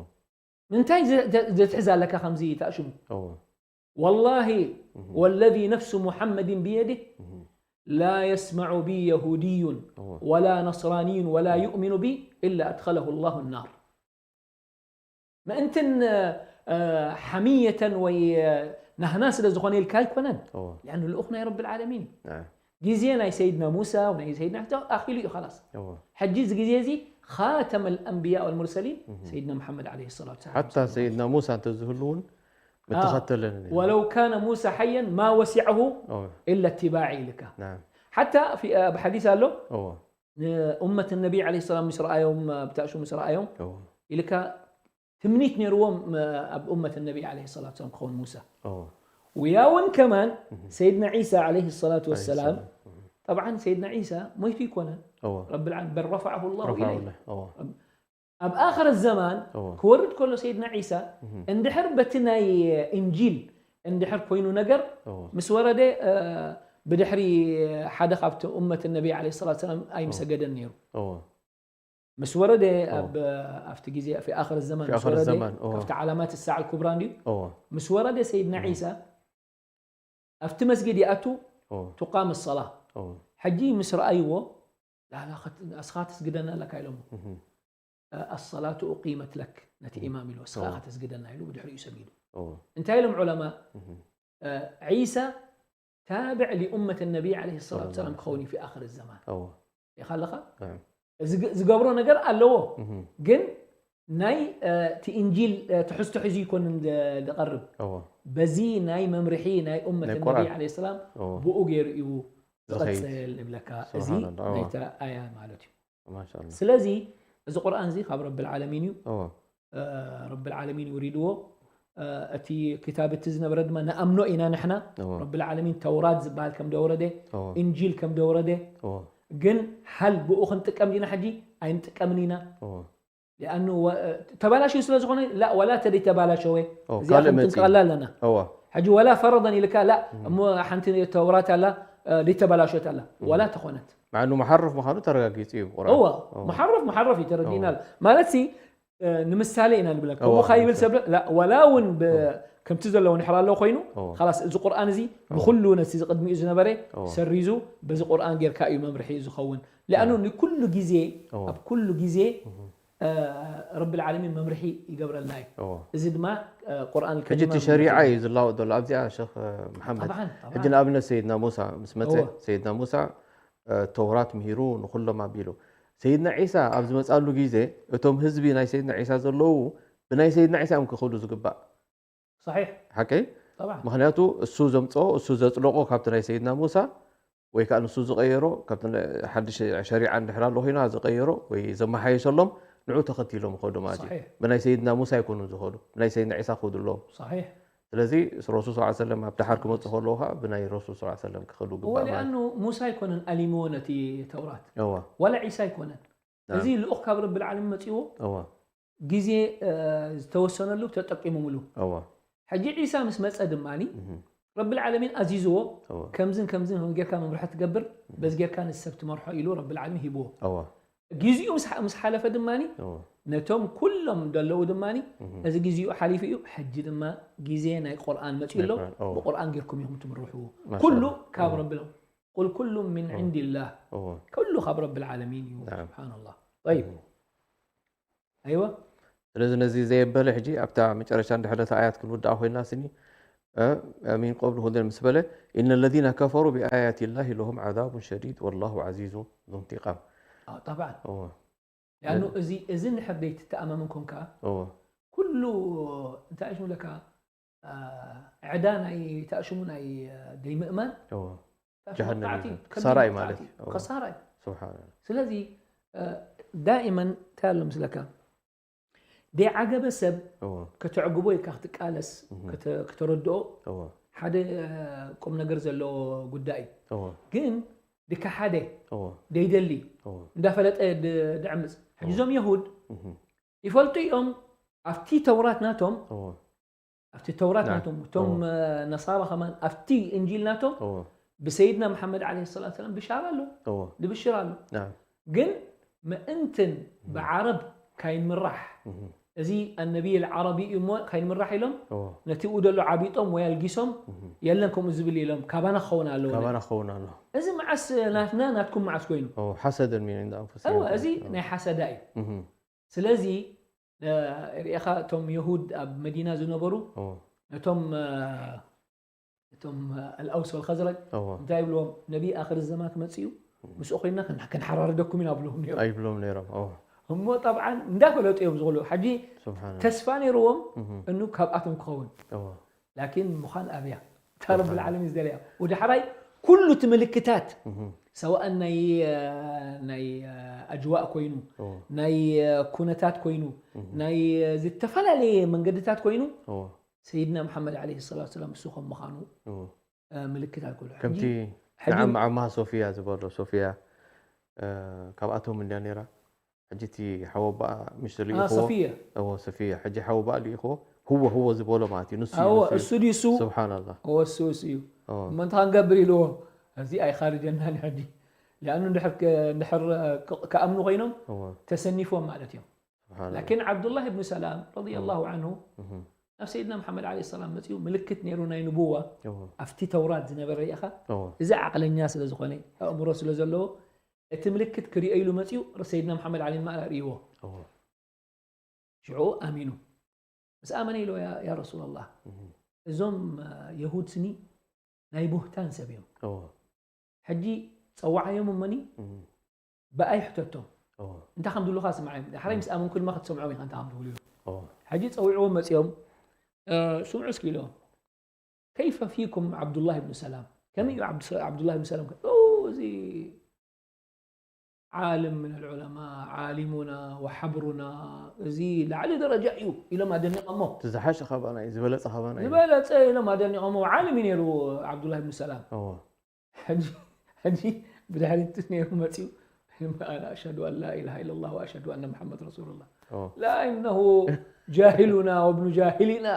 ምንታይ ዘ- ዘ- ዘትሕዝ ኣለካ ከምዚ ተኣሽሙ እዎ። والله እህ። والذي نفس محمد بيده እህ። لا يسمع بي يهودي እዎ። ولا نصراني ولا يؤمن بي إلا أدخله الله النار ምእንትን እ፣ ሓሚየተን ወይ እ፣ ናህና ስለ ዝኾነ ኢልካ ኣይኮነን እዎ። ሊኣኑ ልኡኽ ናይ ረቢ ልዓለሚን እዩ ናም። ግዜ ናይ ሰይድና ሙሳ ናይ ሰይድና ሕቶ ኣኺሉ እዩ ኻላስ እዎ። ሕጂ እዚ ግዜ እዚ ኻተመ ልኣንብያ ወልሙርሰሊን እህ። ሰይድና መሓመድ ዓለይሂ ሰላቱ ሰላም ሓታ ሰይድና ሙሳ እንተዝህሉ እውን ምተኸተለኒ ነይሩ። ولو كان موسى حيا ما وسعه እዎ። إلا اتباعي ኢልካ ናም። ሓታ ፊ- ኣብ ሓዲስ ኣሎ እዎ። ንኡመት ነቢ ዓለይሂ ሰላም ምስ ረኣዮም ብታእሹ ምስ ረኣዮም እዎ። ኢልካ ትምኒት ነይርዎም ኣብ ኡመት ነቢ ዓለይሂ ሰላቱ ሰላም ክኸውን ሙሳ እዎ። وياون كمان سيدنا عيسى عليه الصلاة والسلام ሰላም። طبعا سيدنا عيسى ሞይቱ ይኮነን እዎ። رب العالمين بل رفعه الله ረፋዑ إليه ለ-፣ እዎ። ኣብ ኣኽረት ዘማን እዎ። ክወርድ ከሎ ሰይድና ዒሳ እህ። እንድሕር በቲ ናይ እንጂል እንድሕር ኮይኑ ነገር እዎ። ምስ ወረደ እ፣ ብድሕሪ ሓደ ካብቲ ኡመት ነቢ ዓለይሂ ሰላቱ ሰላም ኣይምሰገደን ነይሩ እዎ። ምስ ወረደ እዎ። ኣብ ኣብቲ ግዜ في آخر الزمان في ምስ آخر ወረደ الزمان እዎ። ካብቲ ዓላማት الساعة الكبرى እንድዩ እዎ። ምስ ወረደ ሰይድና ዒሳ ኣብቲ መስጊድ ይኣቱ እዎ። تقام الصلاة እዎ። ሕጂ ምስ ረኣይዎ ላላ ኣስኻ ተስግደና ኣለካ ኢሎሞ እህ። الصلاة أقيمت لك ነቲ ኢማም ኢሉ እስኻ እዎ። ኢኻ ተስግደና ኢሉ ብድሕሪኡ ሰጊዱ እዎ። እንታይ ኢሎም ዑለማ እህ። ዒሳ ታብዕ لأمة النبي عليه الصلاة ሰለላሁ والسلام ዐለይሂ ክኸውን እዩ في آخر الزمان እዎ። ኢኻ ኣለኻ ናም። ዝግ- ዝገብሮ ነገር ኣለዎ እህ። ግን ናይ እ፣ እቲ እንጂል እ፣ ትሕዝቶ ሒዙ ይኮንን ዝ- ዝቐርብ እዎ። በዚ ናይ መምርሒ ናይ ኡመት ናይ ነቢ ቁርኣን። ዓለይሂ ሰላም እዎ። ብኡ ገይሩ እዩ ዝኸይድ። ዝቐፅል ንብለካ እዚ ስብሓንላህ፣ እዎ። ናይተ ኣያ ማለት እዩ ማሻኣላህ። ስለዚ እዚ ቁርኣን እዚ ካብ ረብል ዓለሚን እዩ እዎ። እ፣ ረብል ዓለሚን ውሪድዎ እ፣ እቲ ክታብ እቲ ዝነበረ ድማ ንኣምኖ ኢና ንሕና እዎ። ረብል ዓለሚን ተውራት ዝበሃል ከም ደወረደ እዎ። እንጂል ከም ደወረደ እዎ። ግን ሃል ብኡ ክንጥቀም ዲና ሕጂ ኣይንጥቀምን ኢና እዎ። ሊኣኑ ወ- ተባላሽዩ ስለ ዝኾነ ላ ወላ ተደይ ተባላሸወ ኦ፣ እዚኣ ካልእ መፂኡ። ክንጥንቀቐላ ኣለና እዋ። ሕጂ ወላ ፈረደን ኢልካ ላ እሞ ሓንቲ ተውራት ኣላ እ፣ ደይተባላሸት ኣላ ወላ ተኾነት مع انه محرف ምዃኑ ተረጋጊፁ እዩ ቁርኣን። እዋ እዋ። መሓረፍ መሓረፍ እዩ ተረዲናል ማለት ሲ እ፣ ንምሳሌ ኢና ንብለካ እዋ፣ ከምኡ ካ ይብል ንምሳሌ። ሰብ ላ ወላ እውን ብ- ከምቲ ዘለዎ ንሕር ኣለዎ ኮይኑ እዋ። ላስ እዚ ቁርኣን እዚ ብኩሉ ነቲ እዚ ቅድሚኡ ዝነበረ እዋ። ሰሪዙ በዚ ቁርኣን ጌርካ እዩ መምርሒ ዝኸውን ሊኣኑ ንኩሉ ግዜ እዋ። ኣብ ኩሉ ግዜ እ፣ ረቢ ልዓለሚን መምርሒ ይገብረልና እዩ እዋ። እዚ ድማ እ፣ ቁርኣን ሕጂ እቲ ሸሪዓ እዩ ዝላወጥ ዘሎ ኣብዚኣ ሸክ መሓመድ። طبعاً، طبعاً. ሕጂ ንኣብነት ሰይድና ሙሳ ምስ መፀ እዋ። ሰይድና ሙሳ እ፣ ተውራት ምሂሩ ንኩሎም ኣቢሉ። ሰይድና ዒሳ ኣብ ዝመፃሉ ግዜ እቶም ህዝቢ ናይ ሰይድና ዒሳ ዘለዉ ብናይ ሰይድና ዒሳ እዮም ክኽእሉ ዝግባእ። صحيح ሓቀይ? طبعاً ምክንያቱ እሱ ዘምፅኦ እሱ ዘፅደቆ ካብቲ ናይ ሰይድና ሙሳ ወይ ከዓ ንሱ ዝቀየሮ ካብቲ ናይ ሓድሽ ሸሪዓ እንድሕር ኣሎ ኮይና ዝቀየሮ ወይ ዘመሓየሸሎም ንዑ ተኸቲሎም ይኸዱ ማለት እዩ። صحيح ብናይ ሰይድና ሙሳ ኣይኮኑን ዝኸዱ፣ ብናይ ሰይድና ዒሳ ክኸዱ ኣለዎም። صحيح ስለዚ ረሱል ስ ሰለም ኣብ ድሓር ክመፁ ከለዉ ከዓ ብናይ ረሱል ስ ሰለም ክኸዱ ግባእ ማለት ወሊኣኑ ሙሳ ኣይኮነን ኣሊምዎ ነቲ ተውራት እወ ዋላ ዒሳ ኣይኮነን ናም። እዚ ልኡኽ ካብ ረቢ ልዓለሚን መፅዎ እወ ግዜ እ፣ ዝተወሰነሉ ተጠቂሞምሉ እወ ሕጂ ዒሳ ምስ መፀ ድማ እህ፣ ረቢ ልዓለሚን ኣዚዝዎ እወ ከምዝን ከምዝን ከም ጌርካ መምርሒ ትገብር በዚ ጌርካ ንሰብ ትመርሖ ኢሉ ረቢ ልዓለሚን ሂብዎ እወ ግዜኡ ምስ ምስ ሓለፈ ድማ እወ ነቶም ኩሎም ደለዉ ድማ እህ፣ እዚ ግዜኡ ሓሊፉ እዩ ሕጂ ድማ ግዜ ናይ ቁርኣን መፅኡ ኣሎ ናይ ቁርኣን፣ እወ። ብቁርኣን ጌርኩም ኢኹም ትምርሕዎ ማሻ ኩሉ ኣላህ። ካብ እወ። ረቢ ቁል ኩሉ ምን እወ። ዕንድላህ እወ ኩሉ ካብ ረቢ ልዓለሚን እዩ ናም። ስብሓንላህ ጠይብ ኣይወ ስለዚ ነዚ ዘየበለ ሕጂ ኣብታ መጨረሻ እንድሕር ነታ ኣያት ክንውድኣ ኮይና ስኒ እ፣ ሚን ቀብሉ ሁደን ምስ በለ إن الذين كفروا بآيات الله لهم عذاب شديد والله عزيز ذو انتقام ጠብዓን እወ ያኑ እዚ እዚ እንድሕር ደይትተኣማመን ኮንካ እወ ኩሉ እንታይ እሽ ምለካ አ፣ ዕዳ ናይ ተኣሽሙ ናይ አ፣ ደይምእማን እወ ተኣሽሙ ጀሃነም መቕጻዕቲ እዩ። ከቢድ ክሳራ እዩ መቕጻዕቲ ማለት እዩ። እዩ። እወ። ከሳራ እዩ ስብሓን ስለዚ አ፣ ዳኢመን እንታይ ኣሎ ምስለካ ደይዓገበ ሰብ እወ ከተዕግቦ ኢልካ ክትቃለስ እህ፣ ከተ- ከተረድኦ እወ ሓደ አ፣ ቁም ነገር ዘለዎ ጉዳይ እዩ እወ ግን ድካ ሓደ እወ ደይደሊ እወ እንዳፈለጠ ድ- ድዕምፅ ሕጂ እዞም የሁድ እህ፣ ይፈልጡ እዮም ኣብቲ ተውራት ናቶም እወ ኣብቲ ተውራት ናም። ናቶም እቶም እወ አ፣ ነሳራ ከማን ኣብቲ እንጂል ናቶም እወ ብሰይድና መሓመድ ዓለይሂ ሰላት ሰላም ብሻራ ኣሎ እወ ንብሽር ኣሎ ናም። ግን ምእንትን ብዓረብ ካይንምራሕ እህ፣ እዚ ኣነቢይ ዓረቢ እዩ እሞ ካይንምራሕ ኢሎም እወ ነቲ ኡ ደሎ ዓቢጦም ወይ ኣልጊሶም እህ፣ የለን ከምኡ ዝብል ኢሎም ካባና ክኸውን ኣለዎ ካባና ክኸውን ኣሎ እዚ መዓስ ናትና ናትኩም መዓስ ኮይኑ እወ ሓሰደን ሚን عند أنفسهم እወ እዚ ናይ ሓሰዳ እዩ እህ፣ ስለዚ እ፣ ርኢኻ እቶም የሁድ ኣብ መዲና ዝነበሩ እወ ነቶም እ፣ እቶም እ፣ ኣልኣውስ ወልኸዝረጅ እወ እንታይ ይብልዎም ነቢ ኣኽር ዘማን ክመፅእ እዩ ምስኡ ኮይና ክን- ክንሓራርደኩም ኢና ብልዎም ነይሩ ኣይብሎም ነይሮም እወ እሞ ጠብዓን እንዳፈለጡ እዮም ዝኽሉ ሕጂ ስብሓን ተስፋ ነይርዎም እህ፣ እኑ ካብኣቶም ክኸውን እወ ላኪን ምዃን ኣብያ እታ ረብ ልዓለሚን ዝደለያ ወደ ሓራይ ኩሉ እቲ ምልክታት እህ፣ ሰዋእን ናይ እ፣ ናይ እ፣ ኣጅዋእ ኮይኑ እወ ናይ እ፣ ኩነታት ኮይኑ ናይ እ፣ ዝተፈላለየ መንገድታት ኮይኑ እወ ሰይድና መሓመድ ዓለይሂ ሰላቱ ሰላም እሱ ከም ምዃኑ እወ እ፣ ምልክታት ኩሉ ከምቲ ሕጂ ንዓም ዓማሃ ሶፊያ ዝበሎ ሶፊያ እ፣ ካብኣቶም እንድያ ነይራ ሕጂ እቲ ሓወባኣ ምሽ አ፣ ልኢኽዎ ሰፊያ እዎ ሰፊያ ሕጂ ሓወባኣ ልኢኽዎ ህዎ ህዎ ዝበሎ ማለት እዩ ንሱ እዩ ኣዎ ንሱ እዩ። እሱ ድዩ እሱ ስብሓንላህ እዎ እሱ እሱ እዩ እዎ እሞ እንታይ ክንገብር ኢልዎ እዚ ኣይኻርጀናን ሕጂ ሊኣኑ እንድሕር ክ- እንድሕር ክ- ክኣምኑ ኮይኖም እዎ ተሰኒፎም ማለት እዮም ስብሓንላህ ላኪን ዓብዱላህ ብኑ ሰላም ረዲየላሁ ዓንሁ እህ፣ ናብ ሰይድና መሓመድ ዓለይሂ ሰላም መፅኡ ምልክት ነይሩ ናይ ንቡዋ እዎ ኣብቲ ተውራት ዝነበረ ርኢኻ እዎ እዚ ዓቕለኛ ስለ ዝኾነ ኣእምሮ ስለ ዘለዎ እቲ ምልክት ክሪኦ ኢሉ መፅኡ ሰይድና መሓመድ ዓለይሂ ማእላ ርእይዎ እዎ ሽዑ ኣሚኑ ምስ ኣመነ ኢሎ ያ ረሱላላህ እህ፣ እዞም እ፣ የሁድ ስኒ ናይ ቡህታን ሰብ እዮም እዎ ሕጂ ፀዋዓዮም እሞኒ እህ፣ ብኣይ ሕተቶም እዎ እንታይ ከም ዝብሉካ ስምዓዮም ሓራይ ምስ ኣመንኩ ድማ ክትሰምዖም ኢኻ እንታይ ከም ዝብሉ እዩ እዎ ሕጂ ፀዊዕዎም መፅኦም እ፣ ስምዑ እስኪ ኢሎም ከይፈ ፊኩም ዓብዱላህ ብኑ ሰላም ከመይ እዩ ዓብዱ- ዓብዱላህ ብኑ ሰላም ኦ፣ እዚ ዓልም ምን ልዑለማ ዓሊሙና ወሓብሩና እዚ ላዕሊ ደረጃ እዩ ኢሎም ኣደኒቐሞ እቲ ዝሓሸ ካባና እዩ ዝበለፀ ካባና እዩ ዝበለፀ ኢሎም ኣደኒቐሞ ዓልም እዩ ነይሩ ዓብዱላህ ብኑ ሰላም እዎ ሕጂ ሕጂ ብድሕሪት ነይሩ መፅኡ ኣነ ኣሽሀዱ ኣን ላ ኢላሃ ኢለላህ ወኣሽሀዱ ኣነ መሓመድ ረሱሉላህ እዎ ላ ኢነሁ ጃሂሉና ወብኑ ጃሂሊና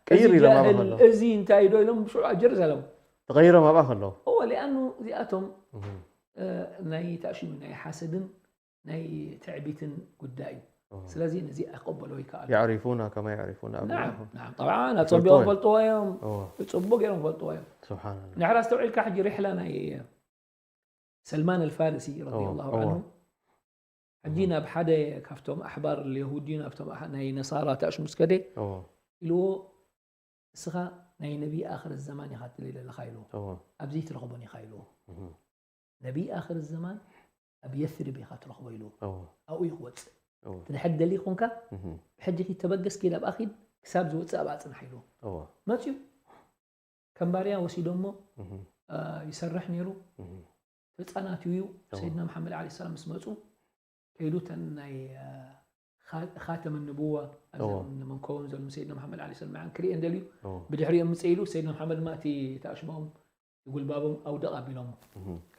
ቅይር እዚ ኢሎም ኣባ ጃህል ከለዉ እዚ እንታይ ዶ ኢሎም ሽዑ ኣብ ጀሩሳለም ተቐይሮም ኣብኣ ከለዉ እዎ ሊኣኑ እዚኣቶም እህ፣ እ፣ ናይ ተእሽሙ ናይ ሓሰድን ናይ ትዕቢትን ጉዳይ እዩ እዎ ስለዚ ነዚ ኣይቀበሎ ይከኣል يعرفون كما يعرفون ናም أبناءهم ናም ጠብዓ ይፈልጥዎ ኣፀቢቖም እዮም። ፈልጥዎ እዮም እዎ ፅቡቅ ገይሮም ፈልጥዎ እዮም ስብሓንላህ ንሕራ ኣስተውዒልካ ሕጂ ሪሕላ ናይ ሰልማን ኣልፋርሲ ረዲየላሁ እዎ። ዓንሁ ሕጂ ናብ ሓደ ካብቶም ኣሕባር የሁዲ ናብቶም ኣሕ- ናይ ነሳራ ተእሽሙ ስከደ እዎ ኢልዎ እስኻ ናይ ነቢ ኣኽር ዘማን ኢኻ ትደሊ ዘለኻ ኢልዎ እዎ ኣብዚ ትረኽቦን ኢኻ ኢልዎ እህ፣ ነቢ ኣኽር ዘማን ኣብ የስሪብ ኢኻ ትረኽቦ ኢልዎ እዎ ኣብኡ እዩ ክወፅእ እዎ እቲ ድሕር ደሊ ኮንካ እህ፣ ብሕጂ ኪድ ተበገስ ኪድ ኣብኣ ኪድ ክሳብ ዝወፅእ ኣብኣ ፅናሕ ኢልዎ እዎ መፅዩ ከም ባርያ ወሲዶሞ እህ፣ አ፣ ይሰርሕ ነይሩ እህ፣ ህፃናት እዩ እዎ ሰይድና መሓመድ ዓለ ሰላም ምስ መፁ ከይዱ ተን ናይ አ፣ ኻተመ ንብዋ ኣብዞም መንከቦም ዘሎ ሰይድና መሓመድ ዓለይሂ ሰላም መዓን ክርእየን ደልዩ። ብድሕሪኦም ምፅእ ኢሉ ሰይድና መሓመድ ድማ እቲ ተኣሽሞኦም ጉልባቦም ኣውደቕ ኣቢሎሞ።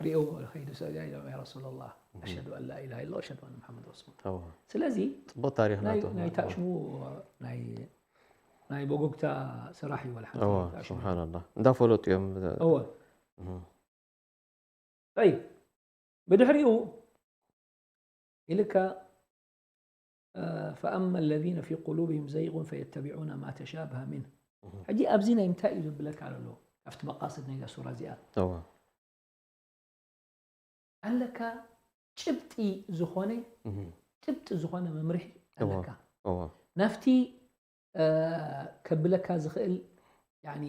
ርእዮ ከይዱ ሰብያ ኢሎም ያ ረሱላላህ ኣሽሀዱ ኣን ላ ኢላሃ ኢላ ኣሽሀዱ ኣነ መሓመድ ረሱል። ስለዚ ፅቡቅ ታሪክ ናይ ናቶም ናይ ተኣሽሙ ናይ ናይ በጎግታ ስራሕ እዩ ወላ ሓንቲ እወ ተኣሽሙ። ስብሓንላህ እንዳፈለጡ እዮም እወ ጠይብ ብድሕሪኡ ኢልካ فأما الذين في قلوبهم زيغ فيتبعون ما تشابه منه ሕጂ ኣብዚ ናይ ምንታይ እዩ ዝብለካ ዘሎ ካብቲ መቃስድ ናይ ሱራ እዚኣ እወ ኣለካ ጭብጢ ዝኾነ ጭብጢ ዝኾነ መምርሒ ኣለካ እወ ናብቲ ከብለካ ዝኽእል ያኒ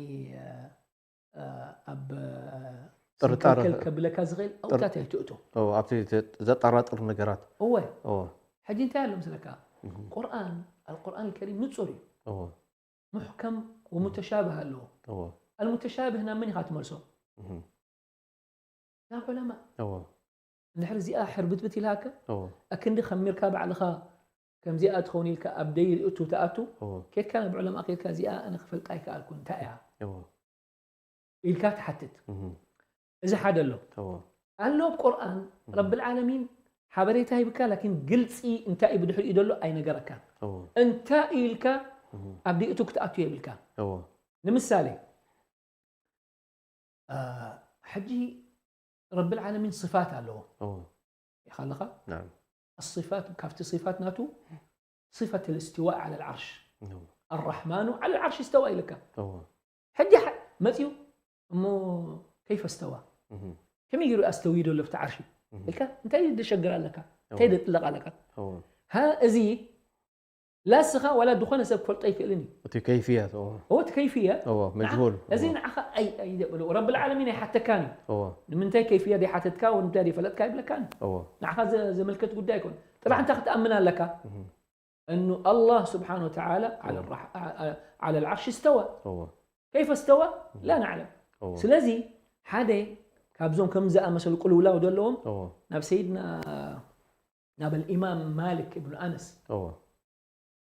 ኣብ ጥርጣረ- ዝንክልከል ከብለካ ዝኽእል ኣውታት ኣይትእቶ እወ ኣብቲ ዘ- ዘጠራጥር ነገራት እወ እወ ሕጂ እንታይ ኣሎ ምስለካ ቁርኣን ኣልቁርኣን ከሪም ንጹር እዩ እወ ሙሕከም ወሙተሻብህ ኣለዎ እወ ኣልሙተሻብህ ናብ መን ኢኻ ትመልሶ እህም። ናብ ዑለማ እወ እንድሕር እዚኣ ሕርብትብት ኢልሃካ እወ ኣክንዲ ከሚርካ ባዕልኻ ከምዚኣ ትኸውን ኢልካ ኣብ ደይ እቱ ትኣቱ እወ ኬድካ ናብ ዑለማ ኬድካ እዚኣ ኣነ ክፈልጣ ኣይከኣልኩን እንታይ እያ እወ ኢልካ ትሓትት እህም። እዚ ሓደ ኣሎ እወ ኣሎ ኣብ ቁርኣን ረብል ዓለሚን ሓበሬታ ሂብካ ላኪን ግልፂ እንታይ እዩ ብድሕሪኡ ዘሎ ኣይነገረካን እወ እንታይ እዩ ኢልካ እህም። ኣብ ደይ እቱ ክትኣቱ የብልካ እወ ንምሳሌ ሕጂ ረቢ ዓለሚን صفات ኣለዎ እወ ኢኻ ኣለኻ ናም الصفات ካብቲ صفات ናቱ صفة الاستواء على العرش እወ الرحمن على العرش استوى ኢልካ እወ ሕጂ መፅዩ እሞ كيف استوى እህም። ከመይ ገይሩ ኣስተውዩ ዘሎ ብቲ ዓርሺ እህም። ኢልካ እንታይ ደሸግር ኣለካ እንታይ ደጥለቕ ኣለካ እወ ሃ እዚ ላስኻ ዋላ ዝኾነ ሰብ ክፈልጦ ኣይክእልን እዩ እቲ ከይፍያት እወ እወ እቲ ከይፍያ እወ መጅሁል እዚ ንዓኻ ኣይዘበለ ረቢ ዓለሚን ኣይሓተካን እዩ እወ ንምንታይ ከይፍያ ዘይሓተትካ ወይ እንታይ ዘይፈለጥካ ይብለካን እዩ እወ ንዓኻ ዘ- ዘመልከት ጉዳይ ኣይኮን ጥራሕ እንታይ ክትኣምን ኣለካ እህም። أنه الله سبحانه وتعالى على الرح... على العرش استوى እወ كيف استوى لا نعلم እወ ስለዚ ሓደ ካብዞም ከም ዝኣመሰሉ ቅልውላው ዘለዎም እወ ናብ ሰይድና ናብ الإمام مالك بن أنس እወ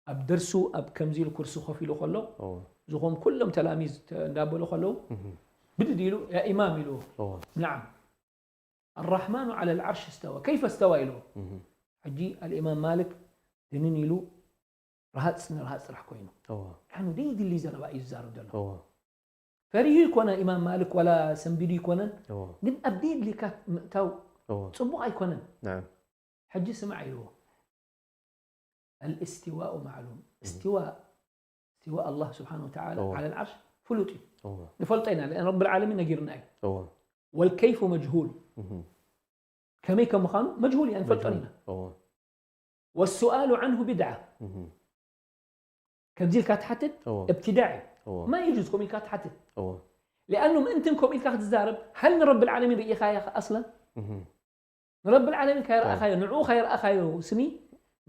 ኣብ ደርሱ ኣብ ከምዚ ኢሉ ኩርሲ ኮፍ ኢሉ ከሎ እወ ዝኾም ኩሎም ተላሚዝ ተ- እንዳበሉ ከለዉ እህም። ብድድ ኢሉ ያ ኢማም ኢሉ እወ نعم الرحمن على العرش استوى كيف استوى ኢሉ እህም። ሕጂ الإمام مالك ድንን ኢሉ ረሃፅ ንረሃፅ ጥራሕ ኮይኑ እወ ንሕኑ ደይድሊ ዘረባ እዩ ዝዛረብ ዘሎ እወ ፈሪሁ ይኮነ ኢማም ማልክ ዋላ ሰንቢዱ ይኮነን እወ ግን ኣብ ደይድሊካ ምእታው እወ ፅቡቅ ኣይኮነን ናም ሕጂ ስማዕ ኢልዎ الاستواء معلوم استواء استواء الله سبحانه وتعالى أوه. على العرش ፍሉጥ እዩ እወ ንፈልጦ ኢና لأن رب العالمين ነጊርና እዩ እወ والكيف مجهول እህም። ከመይ ከም ምዃኑ መጅሁል ኢና ንፈልጦ ኢና እወ والسؤال عنه بدعة እህም። ከምዚ ኢልካ ትሓትት እወ ابتداع እዩ እወ ما يجوز ከምኡ ኢልካ ትሓትት እወ لأنه ምእንትን ከምኡ ኢልካ ክትዛረብ هل ንረቢ العالمين ርኢኻያ أصلا እህም። ንረቢ العالمين ካይረኣኻዮ ንዕኡ ካይረኣኻዮ ስኒ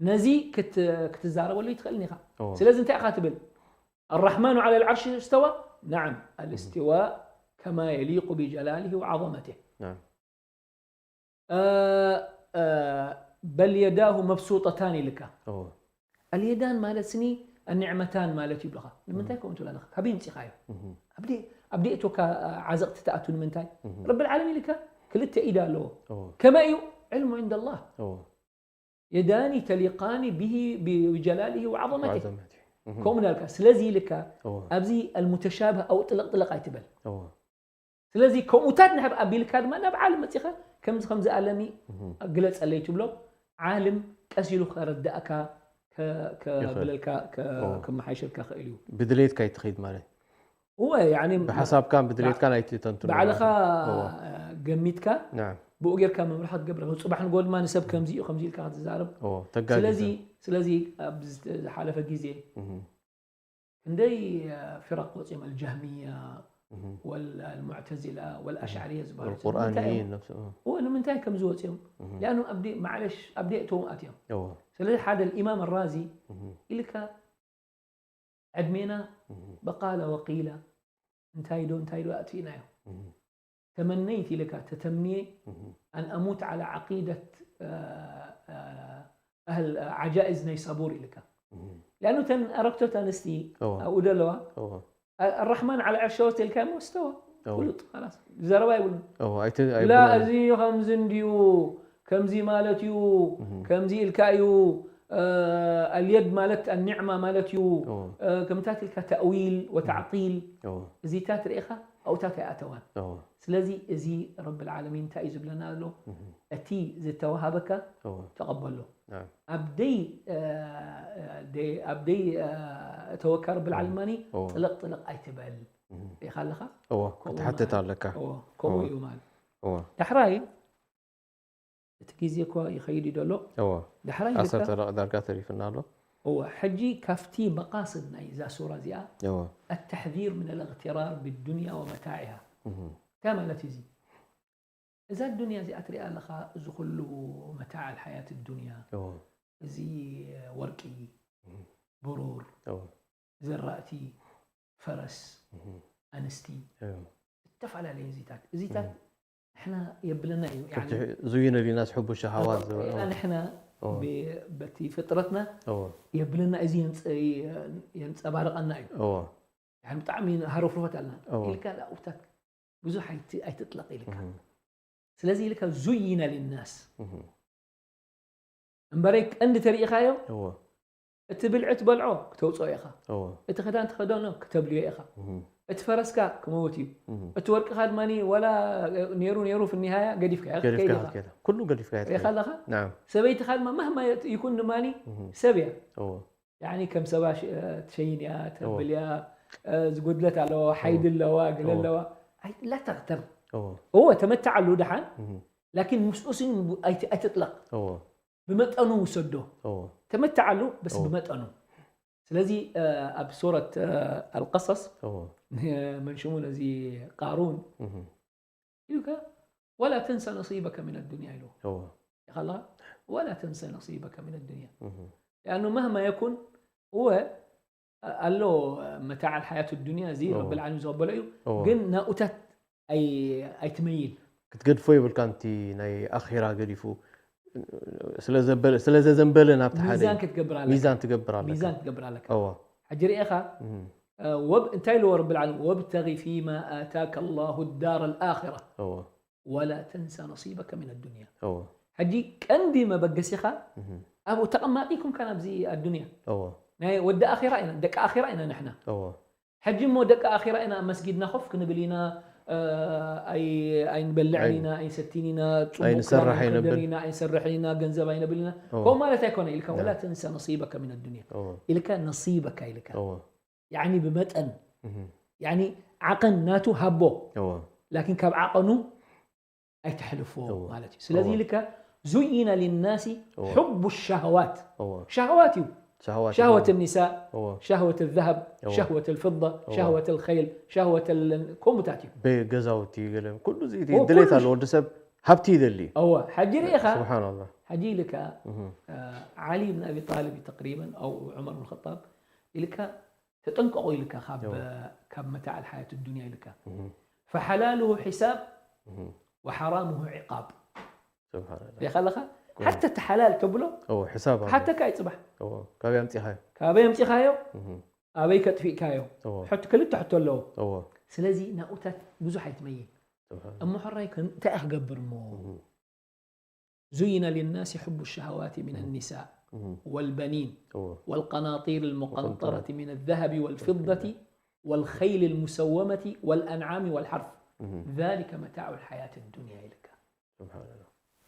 ነዚ ክት- ክትዛረበሉ ይትኽእልን ኢኻ እወ ስለዚ እንታይ ኢኻ ትብል الرحمن على العرش استوى نعم الاستواء كما يليق بجلاله وعظمته ናም آه، آه، بل يداه مبسوطتان ኢልካ እወ اليدان ማለት ስኒ النعمتان ማለት ይብልኻ ንምንታይ ከምኡ ትብላ ኣለኻ ካበይ ምፂኻዮ እህም። ኣብ ደይ- ኣብ ደይእቶካ ዓዘቕቲ ትኣቱ ንምንታይ እህም። ረቢ العالمين ኢልካ ክልተ ኢድ ኣለዎ እወ ከመይ እዩ علم عند الله እወ يدان تليقان به بجلاله وعظمته ዓዘመቲ እህም። ከምኡ ናልካ ስለዚ ኢልካ እወ ኣብዚ المتشابه ኣውጥለቕጥለቕ ኣይትበል እወ ስለዚ ከምኡታት ንሕር ኣቢልካ ድማ ናብ ዓለም መፂኻ ከምዚ ከምዚ ኣለኒ እህም። ግለፀለይ ትብሎ ዓልም ቀስ ኢሉ ከረዳእካ ከ- ይኽእል። ከብለልካ ከ- እወ። ከመሓይሸልካ ክእል እዩ ብድሌትካ ይትኸይድ ማለት እወ ያኒ ብሓሳብካን ብድሌትካን ኣይትተንትኖ ባዕልኻ እወ ገሚትካ ናም ብኡ ጌርካ መምርሒ ክትገብር ጽባሕ ንጎ ድማ ንሰብ ከምዚ እዩ ከምዚ ኢልካ ክትዛረብ እወ ተጋጊዘ ስለዚ ስለዚ ኣብ ዝሓለፈ ግዜ እህም። ክንደይ ፍረቅ ወፂኦም الجهمية እህም። والمعتزلة والأشعرية ዝበሃሉ ቁርኣንይን ነፍሲ እወ እወ ንምንታይ ከም ዝወፅኦም እህም። لأنه ኣብ ደ- ማዕለሽ ኣብ ደእተዎም ኣትዮም እወ ስለዚ ሓደ الإمام الرازي እህም። ኢልካ ዕድሜና እህም። بقال وقيل እንታይ ዶ እንታይ ዶ ኣጥፊእናዮ እህም። ተመነይት ኢልካ ተተምንየ እህም። أن أموت على عقيدة آه، آه، ኣህል ዓጃኢዝ ናይ ሳቡር ኢልካ እህ፣ ሊኣኑ ተን ኣረክቶት ኣንስቲ እወ ኣብኡ ደለዋ እወ ኣራሕማን ዓላ ዕርሸወት ኢልካ ሞ እስተወ እወ ፍሉጥ ላስ ዘረባ ይብሉን እወ ኣይተ ላ ኣይብሉን እዚ ከምዚ እንድዩ ከምዚ ማለት እዩ እህ፣ ከምዚ ኢልካ እዩ ኣልየድ ማለት ኣኒዕማ ማለት እዩ እወ ከምታት ኢልካ ተእዊል ወተዕጢል እወ እዚታት ርኢኻ ኣብታት ኣይኣተዋን እወ ስለዚ እዚ ረብ ልዓለሚን እንታይ እዩ ዝብለና ኣሎ እህ፣ እቲ ዝተዋሃበካ እወ ተቐበሎ ናም ኣብ ደይ እ፣ ደይ- ኣብ ደይ እ፣ እተወካ ረብ ልዓለሚን እወ ጥልቕ ጥልቕ ኣይትበል እህ፣ ርኢኻ ኣለኻ እወ ከምኡ ክትሓትት ማለት- ኣለካ እወ፣ ከምኡ እወ። እዩ ማለት እወ ዳሕራይ እቲ ግዜ እኳ ይኸይድ እዩ ዘሎ እወ ዳሕራይ ኢልካ ዓሰርተ ደቂቕ ዳርጋ ተሪፍና ኣሎ እወ ሕጂ ካብቲ መቃስድ ናይ እዛ ሱራ እዚኣ እወ التحذير من الاغترار بالدنيا ومتاعها እህ፣ እንታይ ማለት እዩ እዚ እዛ ዱንያ እዚኣ ትሪኣ ኣለኻ እዚ ኩሉ መታዕ ልሓያት ዱንያ እወ እዚ ወርቂ ብሩር እወ ዘራእቲ ፈረስ እህ፣ ኣንስቲ እወ ዝተፈላለዩ እዚታት እዚታት ንሕና የብለና እዩ ከምቲ ዙይነ ሊናስ ሕቡ ሸሃዋት ዝበለ ንሕና እወ ብ- በቲ ፍጥረትና እወ የብለና እዚ የንፀ- የንፀባርቀና እዩ እወ يعني ብጣዕሚ ሃረፍርፈት ኣለና እወ ኢልካ ኣብታት ብዙሕ ኣይቲ- ኣይትጥለቕ ኢልካ እህ፣ ስለዚ ኢልካ ዙይነ ሊናስ እህ፣ እምበረይ ቀንዲ ተሪኢኻዮ እወ እቲ ብልዒ ትበልዖ ክተውፅኦ ኢኻ እወ እቲ ክዳን ትኸደኖ ክተብልዮ ኢኻ እህ፣ እቲ ፈረስካ ክመውት እዩ እህ፣ እቲ ወርቅኻ ድማ ወላ ነይሩ ነይሩ ፍኒሃያ ገዲፍካ ገዲፍካ ኢኻ ክትከይድ ኩሉ ገዲፍካ ሪኢኻ ክትከይድ ኣለኻ ናም ሰበይትኻ ድማ መህማ ይኩን ድማ እህ፣ ሰብ እያ እወ يعني ከም ሰባ ሽ- ትሸይን እያ ተብል እያ ዝጎድለት ኣለዋ ሓይዲ ኣለዋ ገለ እወ። ኣለዋ ኣይ- لا تغتر እወ እወ ተመትዓሉ ደሓን እህ፣ ላኪን ምስኡስን ኣይት- ኣይትጥለቕ እወ ብመጠኑ ውሰዶ እወ ተመትዓሉ በስ እወ። ብመጠኑ ስለዚ እ፣ ኣብ ሱረት እ፣ ኣልቀሰስ እወ መን ሽሙ ነዚ ቃሩን እህ፣ ኢሉካ ولا تنس نصيبك من الدنيا ኢሉ እወ ኢኻ ኣለኻ ولا تنس نصيبك من الدنيا እህ፣ لأنه مهما يكن እወ ኣሎ መታዕ ሓያት ዱንያ እዚ እወ። ረቢ ልዓለሚን ዝቐበሎ እዩ እወ ግን ናኡታት ኣይ- ኣይትመይል ክትገድፎ የብልካ ንቲ ናይ ኣኺራ ገዲፉ ስለ ዘበለ- ስለ ዘዘንበለ ናብቲ ሓደ ሚዛን ክትገብር ኣለካ ሚዛን ትገብር ኣለካ ሚዛን ክትገብር ኣለካ እወ ሕጂ ርኢኻ እህ፣ እ፣ ወብ እንታይ ኢልዎ ረቢ ልዓለሚን وابتغ فيما آتاك الله الدار الآخرة እወ ولا تنس نصيبك من الدنيا እወ ሕጂ ቀንዲ መበገሲኻ እህ፣ ኣብኡ ተቐማጢ ይኩንካ ናብዚ ኣዱንያ እወ ናይ ወዲ ኣኺራ ኢና ደቂ ኣኺራ ኢና ንሕና እወ ሕጂ እሞ ደቂ ኣኺራ ኢና ኣብ መስጊድና ኮፍ ክንብል ኢና እ፣ ኣይ- ኣይንበልዕን ኣይ- ኢና ኣይንሰትን ኢና ፅቡቅ ኣይንሰርሕ ክዳን ኣይንክደን ኣይነብልን። ኢና ኣይንሰርሕን ኢና ገንዘብ ኣይነብልን ኢና እወ። ከምኡ ማለት ኣይኮነ ኢልካ ና። ولا تنس نصيبك من الدنيا እወ ኢልካ نصيبك ኢልካ እወ يعني ብመጠን እህ፣ يعني ዓቐን ናቱ ሃቦ እወ ላኪን ካብ ዓቐኑ ኣይተሕልፎ እወ። ማለት እዩ ስለዚ እወ። ኢልካ زين للناس እወ። حب الشهوات እወ شهوات እዩ ሸሃዋት شهوة ይበሃል። النساء እወ شهوة الذهب እወ። شهوة الفضة እወ። شهوة الخيل شهوة ال- ከምኡታት እዩ በ- ገዛውቲ ገለ ኩሉ እዚ እወ፣ ድሌት ኩሉ ኣሎ ወዲ ሰብ ሃብቲ ይደሊ እወ ሕጂ ርኢኻ ስብሓንላ ሕጂ ኢልካ እህ፣ ዓሊ ብን ኣቢ ጣልብ እዩ ተቅሪበን ኣው ዑመር ብን ኸጣብ ኢልካ ተጠንቀቑ ኢልካ ካብ እወ። ካብ መታዕ ልሓያት ዱንያ ኢልካ እህ፣ فحلاله حساب እህ፣ وحرامه عقاب ስብሓንላ ሪኢኻ ኣለኻ ሓተ እቲ ሓላል ተብሎ እወ ሕሳብ ኣሎ ሓተካ ይፅባሕ እወ ካበይ ኣምፂኻዮ ካበይ ኣምፂኻዮ እህ፣ ኣበይ ከጥፊእካዮ እወ ሕቶ ክልተ ሕቶ ኣለዎ እወ ስለዚ ናብኡታት ብዙሕ ኣይትመይል ስብሓንላ እሞ ሕራይ ከ- እንታይ ኢኻ ክገብር እሞ እህ፣ زين للناس حب الشهوات من النساء እህ፣ والبنين እወ والقناطير المقنطرة من الذهب والفضة والخيل المسومة والأنعام والحرث እህ፣ ذلك متاع الحياة الدنيا ኢልካ ስብሓንላ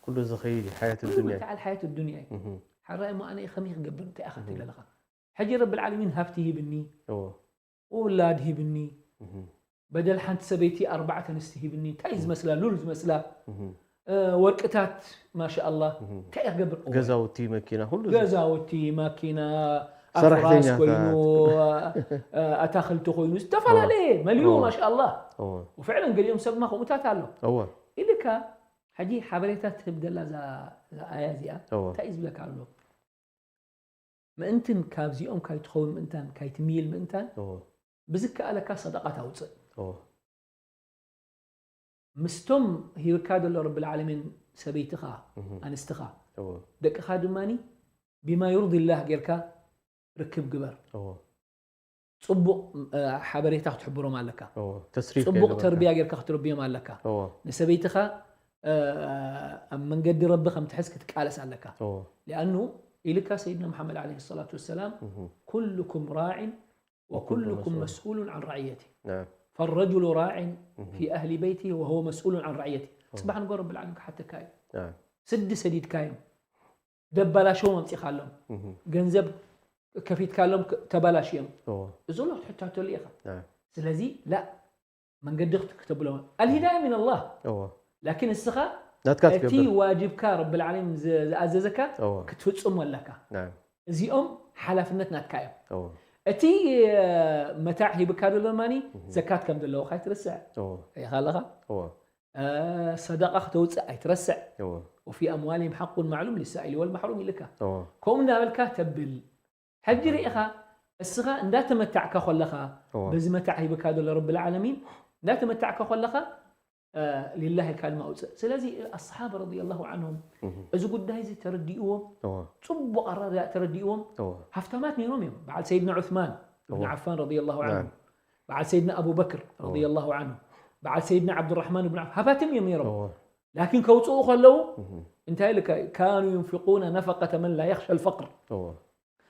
ኩሉ ዝኸይድ እዩ ሓያት ኩሉ ዱንያ መታዕ ልሓያት ዱንያ እዩ እህ፣ ሓራይ እሞ ኣነ ከመይ ክገብር እንታይ ኢኻ ትብል ኣለኻ ሕጂ ረቢ ልዓለሚን ሃብቲ ሂብኒ እወ ውላድ ሂብኒ እህ፣ በደል ሓንቲ ሰበይቲ ኣርባዕተ ኣንስቲ ሂብኒ እንታይ ዝመስላ ሉል ዝመስላ እህ፣ እ፣ ወርቅታት ማሻ ኣላ እህ። እንታይ እያ ክገብር እወ። ገዛውቲ መኪና ኩሉ እዚ ገዛውቲ ማኪና ኣፍራስ ሰራሕተኛታት። ኮይኑ እ፣ ኣታክልቲ ኮይኑ ዝተፈላለየ መሊኡ እወ። ማሻ ኣላ እወ ፍዕለን ገሊኦም ሰብማ ከምኡታት ኣሎ እወ ኢልካ ሕጂ ሓበሬታ ትህብ ደላ እዛ እዛ ኣያ እዚኣ እወ እንታይ እዩ ዝብለካ ኣሎ ምእንትን ካብዚኦም ካይትኸውን ምእንታን ካይትምይል ምእንታን እወ ብዝከኣለካ ሰደቃ ታውፅእ እወ ምስቶም ሂብካ ዘሎ ረቢ ልዓለሚን ሰበይትኻ እህ፣ ኣንስትኻ እወ ደቅኻ ድማኒ ቢማ ዩርዲ ላህ ጌርካ ርክብ ግበር። እዎ ፅቡቕ እ፣ ሓበሬታ ክትሕብሮም ኣለካ። እዎ ተስሪፍ ፅቡቕ ከይገበርካ። ተርቢያ ጌርካ ክትረብዮም ኣለካ። እዎ ንሰበይትኻ እ፣ ኣብ መንገዲ ረቢ ከም ትሕዝ ክትቃለስ ኣለካ። እዎ ሊኣኑ ኢልካ ሰይድና መሓመድ ዓለይሂ ሰላቱ ወሰላም እህ ኩልኩም ራዕን ወኩልኩም መስኡል። መስኡሉን ዓን ራዕየቲ ናም ፈረጅሉ ራዕን እህ ፊ ኣህሊ በይቲ ወሁወ መስኡሉን ዓን ራዕየቲ። ፅባሕ ንጎ ረብል ዓለሚን ክሓተካ እዩ። ናም ስዲ ሰዲድካዮም፣ ደባላሸዎም ኣምፂኻሎም፣ እህ ገንዘብ ከፊትካሎም ክ- ተባላሽዮም። እዎ እዚ ሎ ክትሕታተሉ ኢኻ። ናም ስለዚ ላ መንገዲ ክት- ክተብሎ ኣልሂዳያ ሚን ኣላህ። እዎ ላኪን እስኻ ናትካ እቲ ትገብር። ዋጅብካ ረብል ዓለሚን ዝ- ዝኣዘዘካ እዎ ክትፍፅሞ ኣለካ። ናም እዚኦም ሓላፍነት ናትካ እዮም። እዎ እቲ እ፣ መታዕ ሂብካ ዘሎ ማኒ ዘካት ከም ዘለዎካ ኣይትርስዕ እዎ ኢኻ ኣለኻ። እዎ እ፣ ሰደቃ ክተውፅእ ኣይትረስዕ። እዎ ወፊ ኣምዋልሂም ሓቁን ማዕሉም ሊሳኢሊ ወልማሕሩም ኢልካ። እዎ ከምኡ እንዳበልካ ተብል። ሕጂ ርኢኻ እስኻ እንዳተመታዕካ ከለኻ እዎ በዚ መታዕ ሂብካ ዘሎ ረብል ዓለሚን እንዳተመታዕካ ከለኻ እ፣ ሊላህ ኢልካ ድማ ኣውፅእ። ስለዚ ኣስሓብ ረዲየላሁ ዓንሁም እህ እዚ ጉዳይ እዚ ተረዲእዎም እዎ ፅቡቕ ኣረዳእ ተረዲእዎም እዎ ሃፍታማት ነይሮም እዮም። በዓል ሰይድና ዑስማን እብን እዎ። ዓፋን ረዲየላሁ ዓንሁ፣ ናም በዓል ሰይድና ኣቡበክር ረዲየላሁ ዓንሁ፣ በዓል ሰይድና ዓብዱራሕማን ብን ዓፍ ሃፋትም እዮም ነይሮም። እዎ ላኪን ከውፅኡ ከለዉ እህ እንታይ ኢልካ ካኑ ዩንፊቁነ ነፈቀተ መን ላ የኽሸ ልፈቅር። እዎ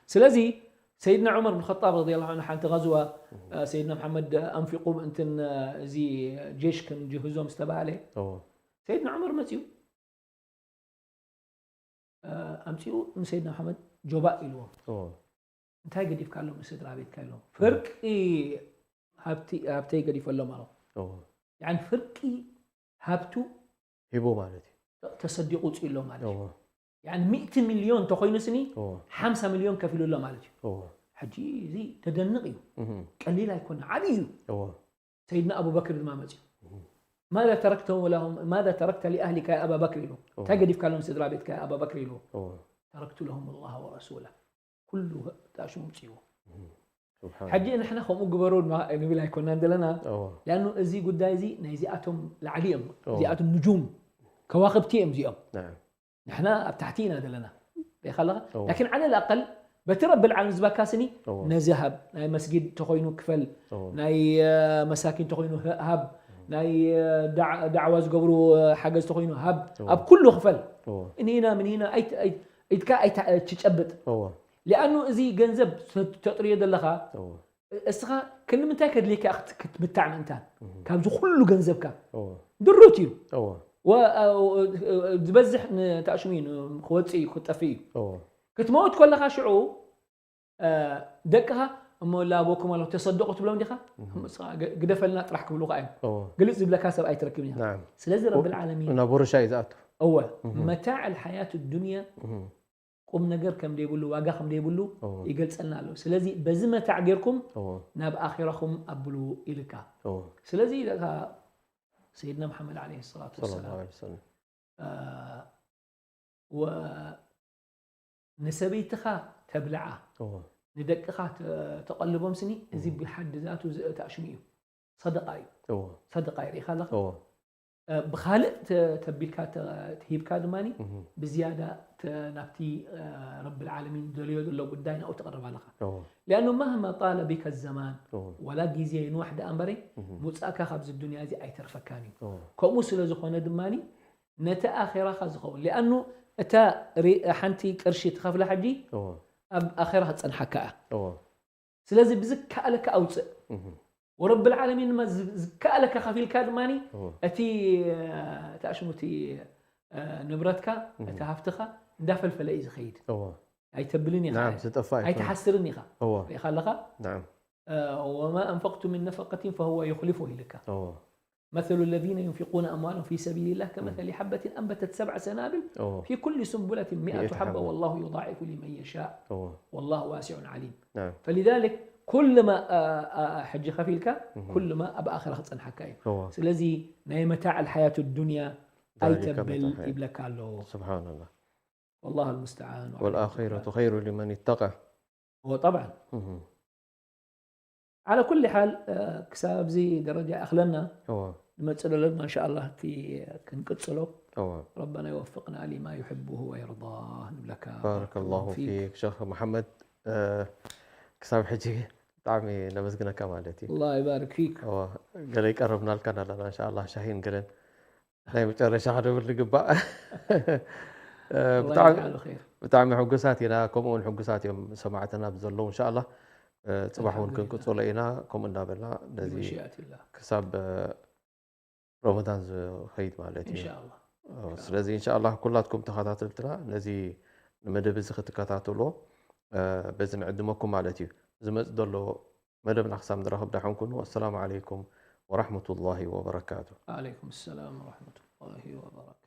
ስለዚ ሰይድና ዑመር ብን ኸጣብ ረዲየላሁ ዓንሁ ሓንቲ ጋዝዋ እ፣ ሰይድና መሓመድ ኣንፊቁ ምእንትን እ፣ እዚ ጄሽ ክንጅህዞም ዝተባሃለ እዎ ሰይድና ዑመር መፅኡ እ፣ ኣምፅኡ ንሰይድና መሓመድ ጆባእ ኢልዎም። እዎ እንታይ ገዲፍካሎም ንስድራ ቤትካ ኢልዎም። ፍርቂ ሃብቲ- ሃብተይ ገዲፈሎም ኣሎ። እዎ ያኒ ፍርቂ ሃብቱ ሂቡ ማለት እዩ። ተሰዲቁ ውፅኡ ኣሎ ማለት እዩ። እዎ ያኒ ሚእቲ ሚልዮን እንተኮይኑ ስኒ እዎ ሓምሳ ሚልዮን ከፊሉ ኣሎ ማለት እዩ። እዎ ሕጂ እዚ ተደንቕ እዩ፣ እህ ቀሊል ኣይኮነ፣ ዓብዪ እዩ። እዎ ሰይድና ኣቡበክር ድማ መፅኡ ማذا تركت لهم ماذا تركت لأهلك يا أبا بكر ኢሉ። እንታይ ገዲፍካሎም ስድራ ቤትካ يا أبا بكر ኢሉ። እዎ تركت لهم الله ورسوله ኩሉ ታሽሙ ምፅዎ። ስብሓን ሕጂ ንሕና ከምኡ ግበሩ ድማ ንብል ኣይኮናን ዘለና። እዎ ሊኣኑ እዚ ጉዳይ እዚ ናይዚኣቶም ላዕሊ እዮም። እዎ። እዚኣቶም ንጁም ከዋክብቲ እዮም እዚኦም። ናም ንሕና ኣብ ታሕቲ ኢና ዘለና። ሪኢኻ ኣለኻ። እዎ። ላኪን ዓለ ልኣቀል በቲ ረብል ዓለም ዝባካ ስኒ እዎ። ነዚ ሃብ፣ ናይ መስጊድ ተኾይኑ ክፈል፣ እዎ። ናይ እ፣ መሳኪን ተኾይኑ ህ- ሃብ፣ ናይ እ፣ ዳዕ- ዳዕዋ ዝገብሩ እ፣ ሓገዝ ተኾይኑ ሃብ፣ እዎ። ኣብ ኩሉ ክፈል። እዎ እኒና ምኒና ኣይት- ኣይት- ኢድካ ኣይትጨብጥ። እዎ ሊኣኑ እዚ ገንዘብ ተ- ተጥርዮ ዘለኻ እዎ እስኻ ክንምንታይ ከድልየካ ክትምታዕ ምእንታን ካብዚ ኩሉ ገንዘብካ እዎ ድሩት እዩ። እዎ ወ- እ- እ- ዝበዝሕ ንታሽሙ እዩ ክወፅእ እዩ ክጠፍእ እዩ። እዎ ክትመውት ከለኻ ሽዑ እ፣ ደቅኻ እሞ ላቦኩም ኣለኹ ተሰደቑ ትብሎም ዲኻ? እስኻ ግ- ግደፈልና ጥራሕ ክብሉኻ እዮም። እዎ ግልፅ ዝብለካ ሰብ ኣይትረክብን ኢኻ። ናም ስለዚ ረብል ዓለሚን ናብ ወረሻ እዩ ዝኣቱ። እወ መታዕ ልሓያት ዱንያ እህ ቁም ነገር ከም ደይብሉ ዋጋ ከም ደይብሉ እዎ ይገልፀልና ኣሎ። ስለዚ በዚ መታዕ ጌርኩም እዎ ናብ ኣኺራኹም ኣብሉ ኢልካ። እዎ ስለዚ ኢልካ ሰይድና መሓመድ ዓለይሂ ሰላቱ ሰለላሁ ወሰላም ዐለይሂ ወሰለም እ፣ ወ- ንሰበይትኻ ተብልዓ እዎ ንደቅኻ ተ- ተቐልቦም ስኒ እዚ ብሓዲ ዛቱ ዝእታሽሙ እዩ። ሰደቃ እዩ። እዎ ሰደቃ እዩ። ርኢኻ ኣለኻ እዎ እ፣ ብኻልእ ተ- ተቢልካ ተ- ተሂብካ ድማ እህ ብዝያዳ ተ- ናብቲ እ፣ ረብል ዓለሚን ደልዮ ዘሎ ጉዳይ ናብኡ ተቐርብ ኣለኻ። እዎ ሊኣኑ ማህማ ጣለ ቢከ ዘማን እዎ ዋላ ግዜ ይንዋሕ ደኣ እምበረ እህ ሙፃእካ ካብዚ ዱንያ እዚ ኣይተርፈካን እዩ። እዎ ከምኡ ስለ ዝኾነ ድማ ነቲ ኣኼራኻ ዝኸውን ሊኣኑ እታ ሪ- ሓንቲ ቅርሺ ትኸፍላ ሕጂ እዎ ኣብ ኣኼራ ክትፀንሓካ እያ። እዎ ስለዚ ብዝከኣለካ ኣውፅእ እህ ወረብል ዓለሚን ድማ ዝ- ዝከኣለካ ከፊልካ ድማ እዎ እቲ ታሽሙ እቲ ንብረትካ እቲ ሃፍትኻ እንዳፈልፈለ እዩ ዝኸይድ። እዎ ኣይተብልን ኢኻ ናም ዝጠፋ ኣይኮነ ኣይትሓስርን ኢኻ። እዎ ሪኢኻ ኣለኻ ናም ወማ ኣንፈቅቱም ምን ነፈቀትን ፈሁወ ዩኽሊፉ ኢልካ። እዎ مثل الذين ينفقون أموالهم في سبيل الله كمثل حبة أنبتت سبع سنابل እዎ في كل سنبلة مئة مئة حبة حبة. والله يضاعف لمن يشاء እዎ والله واسع عليم. ናም فلذلك ኩልማ አ- አ- ሕጂ ከፊልካ ኩልማ ኣብ ኣኽራ ክፀንሓካ እዩ። እዎ ስለዚ ናይ መታዕ ልሓያት ዱንያ ذلك ኣይተብል متاع الحياة. ይብለካ ኣሎ። سبحان الله. والله المستعان. والآخرة خير لمن اتقى. طبعا. እህ على كل حال ክሳብ ኣብዚ ደረጃ ይኣኽለና። እዎ ንመፅእ ዘለና እንሻ ኣላህ እቲ ክንቅፅሎ። እወ። ربنا يوفقنا لما يحبه ويرضاه ንብለካ ባረከላሁ ፊክ ሸኽ መሓመድ። እ፣ ክሳብ ሕጂ ብጣዕሚ ነመስግነካ ማለት እዩ። الله يبارك فيك እወ፣ ገለ ይቀረብናልካ ኣለና እንሻላ ሻሂን ገለን ናይ መጨረሻ ክንብል ንግባእ። እ፣ الله ብጣዕሚ يجعله خير ብጣዕሚ ሕጉሳት ኢና፣ ከምኡ እውን ሕጉሳት እዮም ሰማዕትና ብዘለዉ እንሻላ። እ፣ ፅባሕ እውን ክንቅፅሎ ኢና ከምኡ እንዳበልና ነዚ بمشيئة الله ክሳብ እ፣ ረመዳን ዝኸይድ ማለት إن እዩ። شاء الله እ፣ ስለዚ እንሻላ ኩላትኩም ተኸታተልትና ነዚ ንመደብ እዚ ክትከታተልዎ እ፣ በዚ ንዕድመኩም ማለት እዩ። ዝመፅ ዘሎ መደብና ክሳብ ንራኸብ ደሓን ኩኑ። ወሰላሙ ዓለይኩም ወራሕመቱላሂ ወበረካቱ። عليكم السلام ورحمة الله وبركاته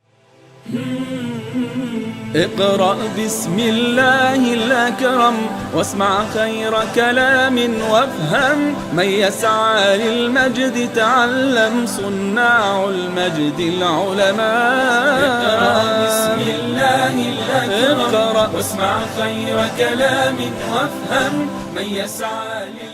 اقرأ بسم الله الأكرم واسمع خير كلام وافهم من يسعى للمجد تعلم صناع المجد العلماء اقرأ بسم الله الأكرم واسمع خير كلام وافهم من يسعى لل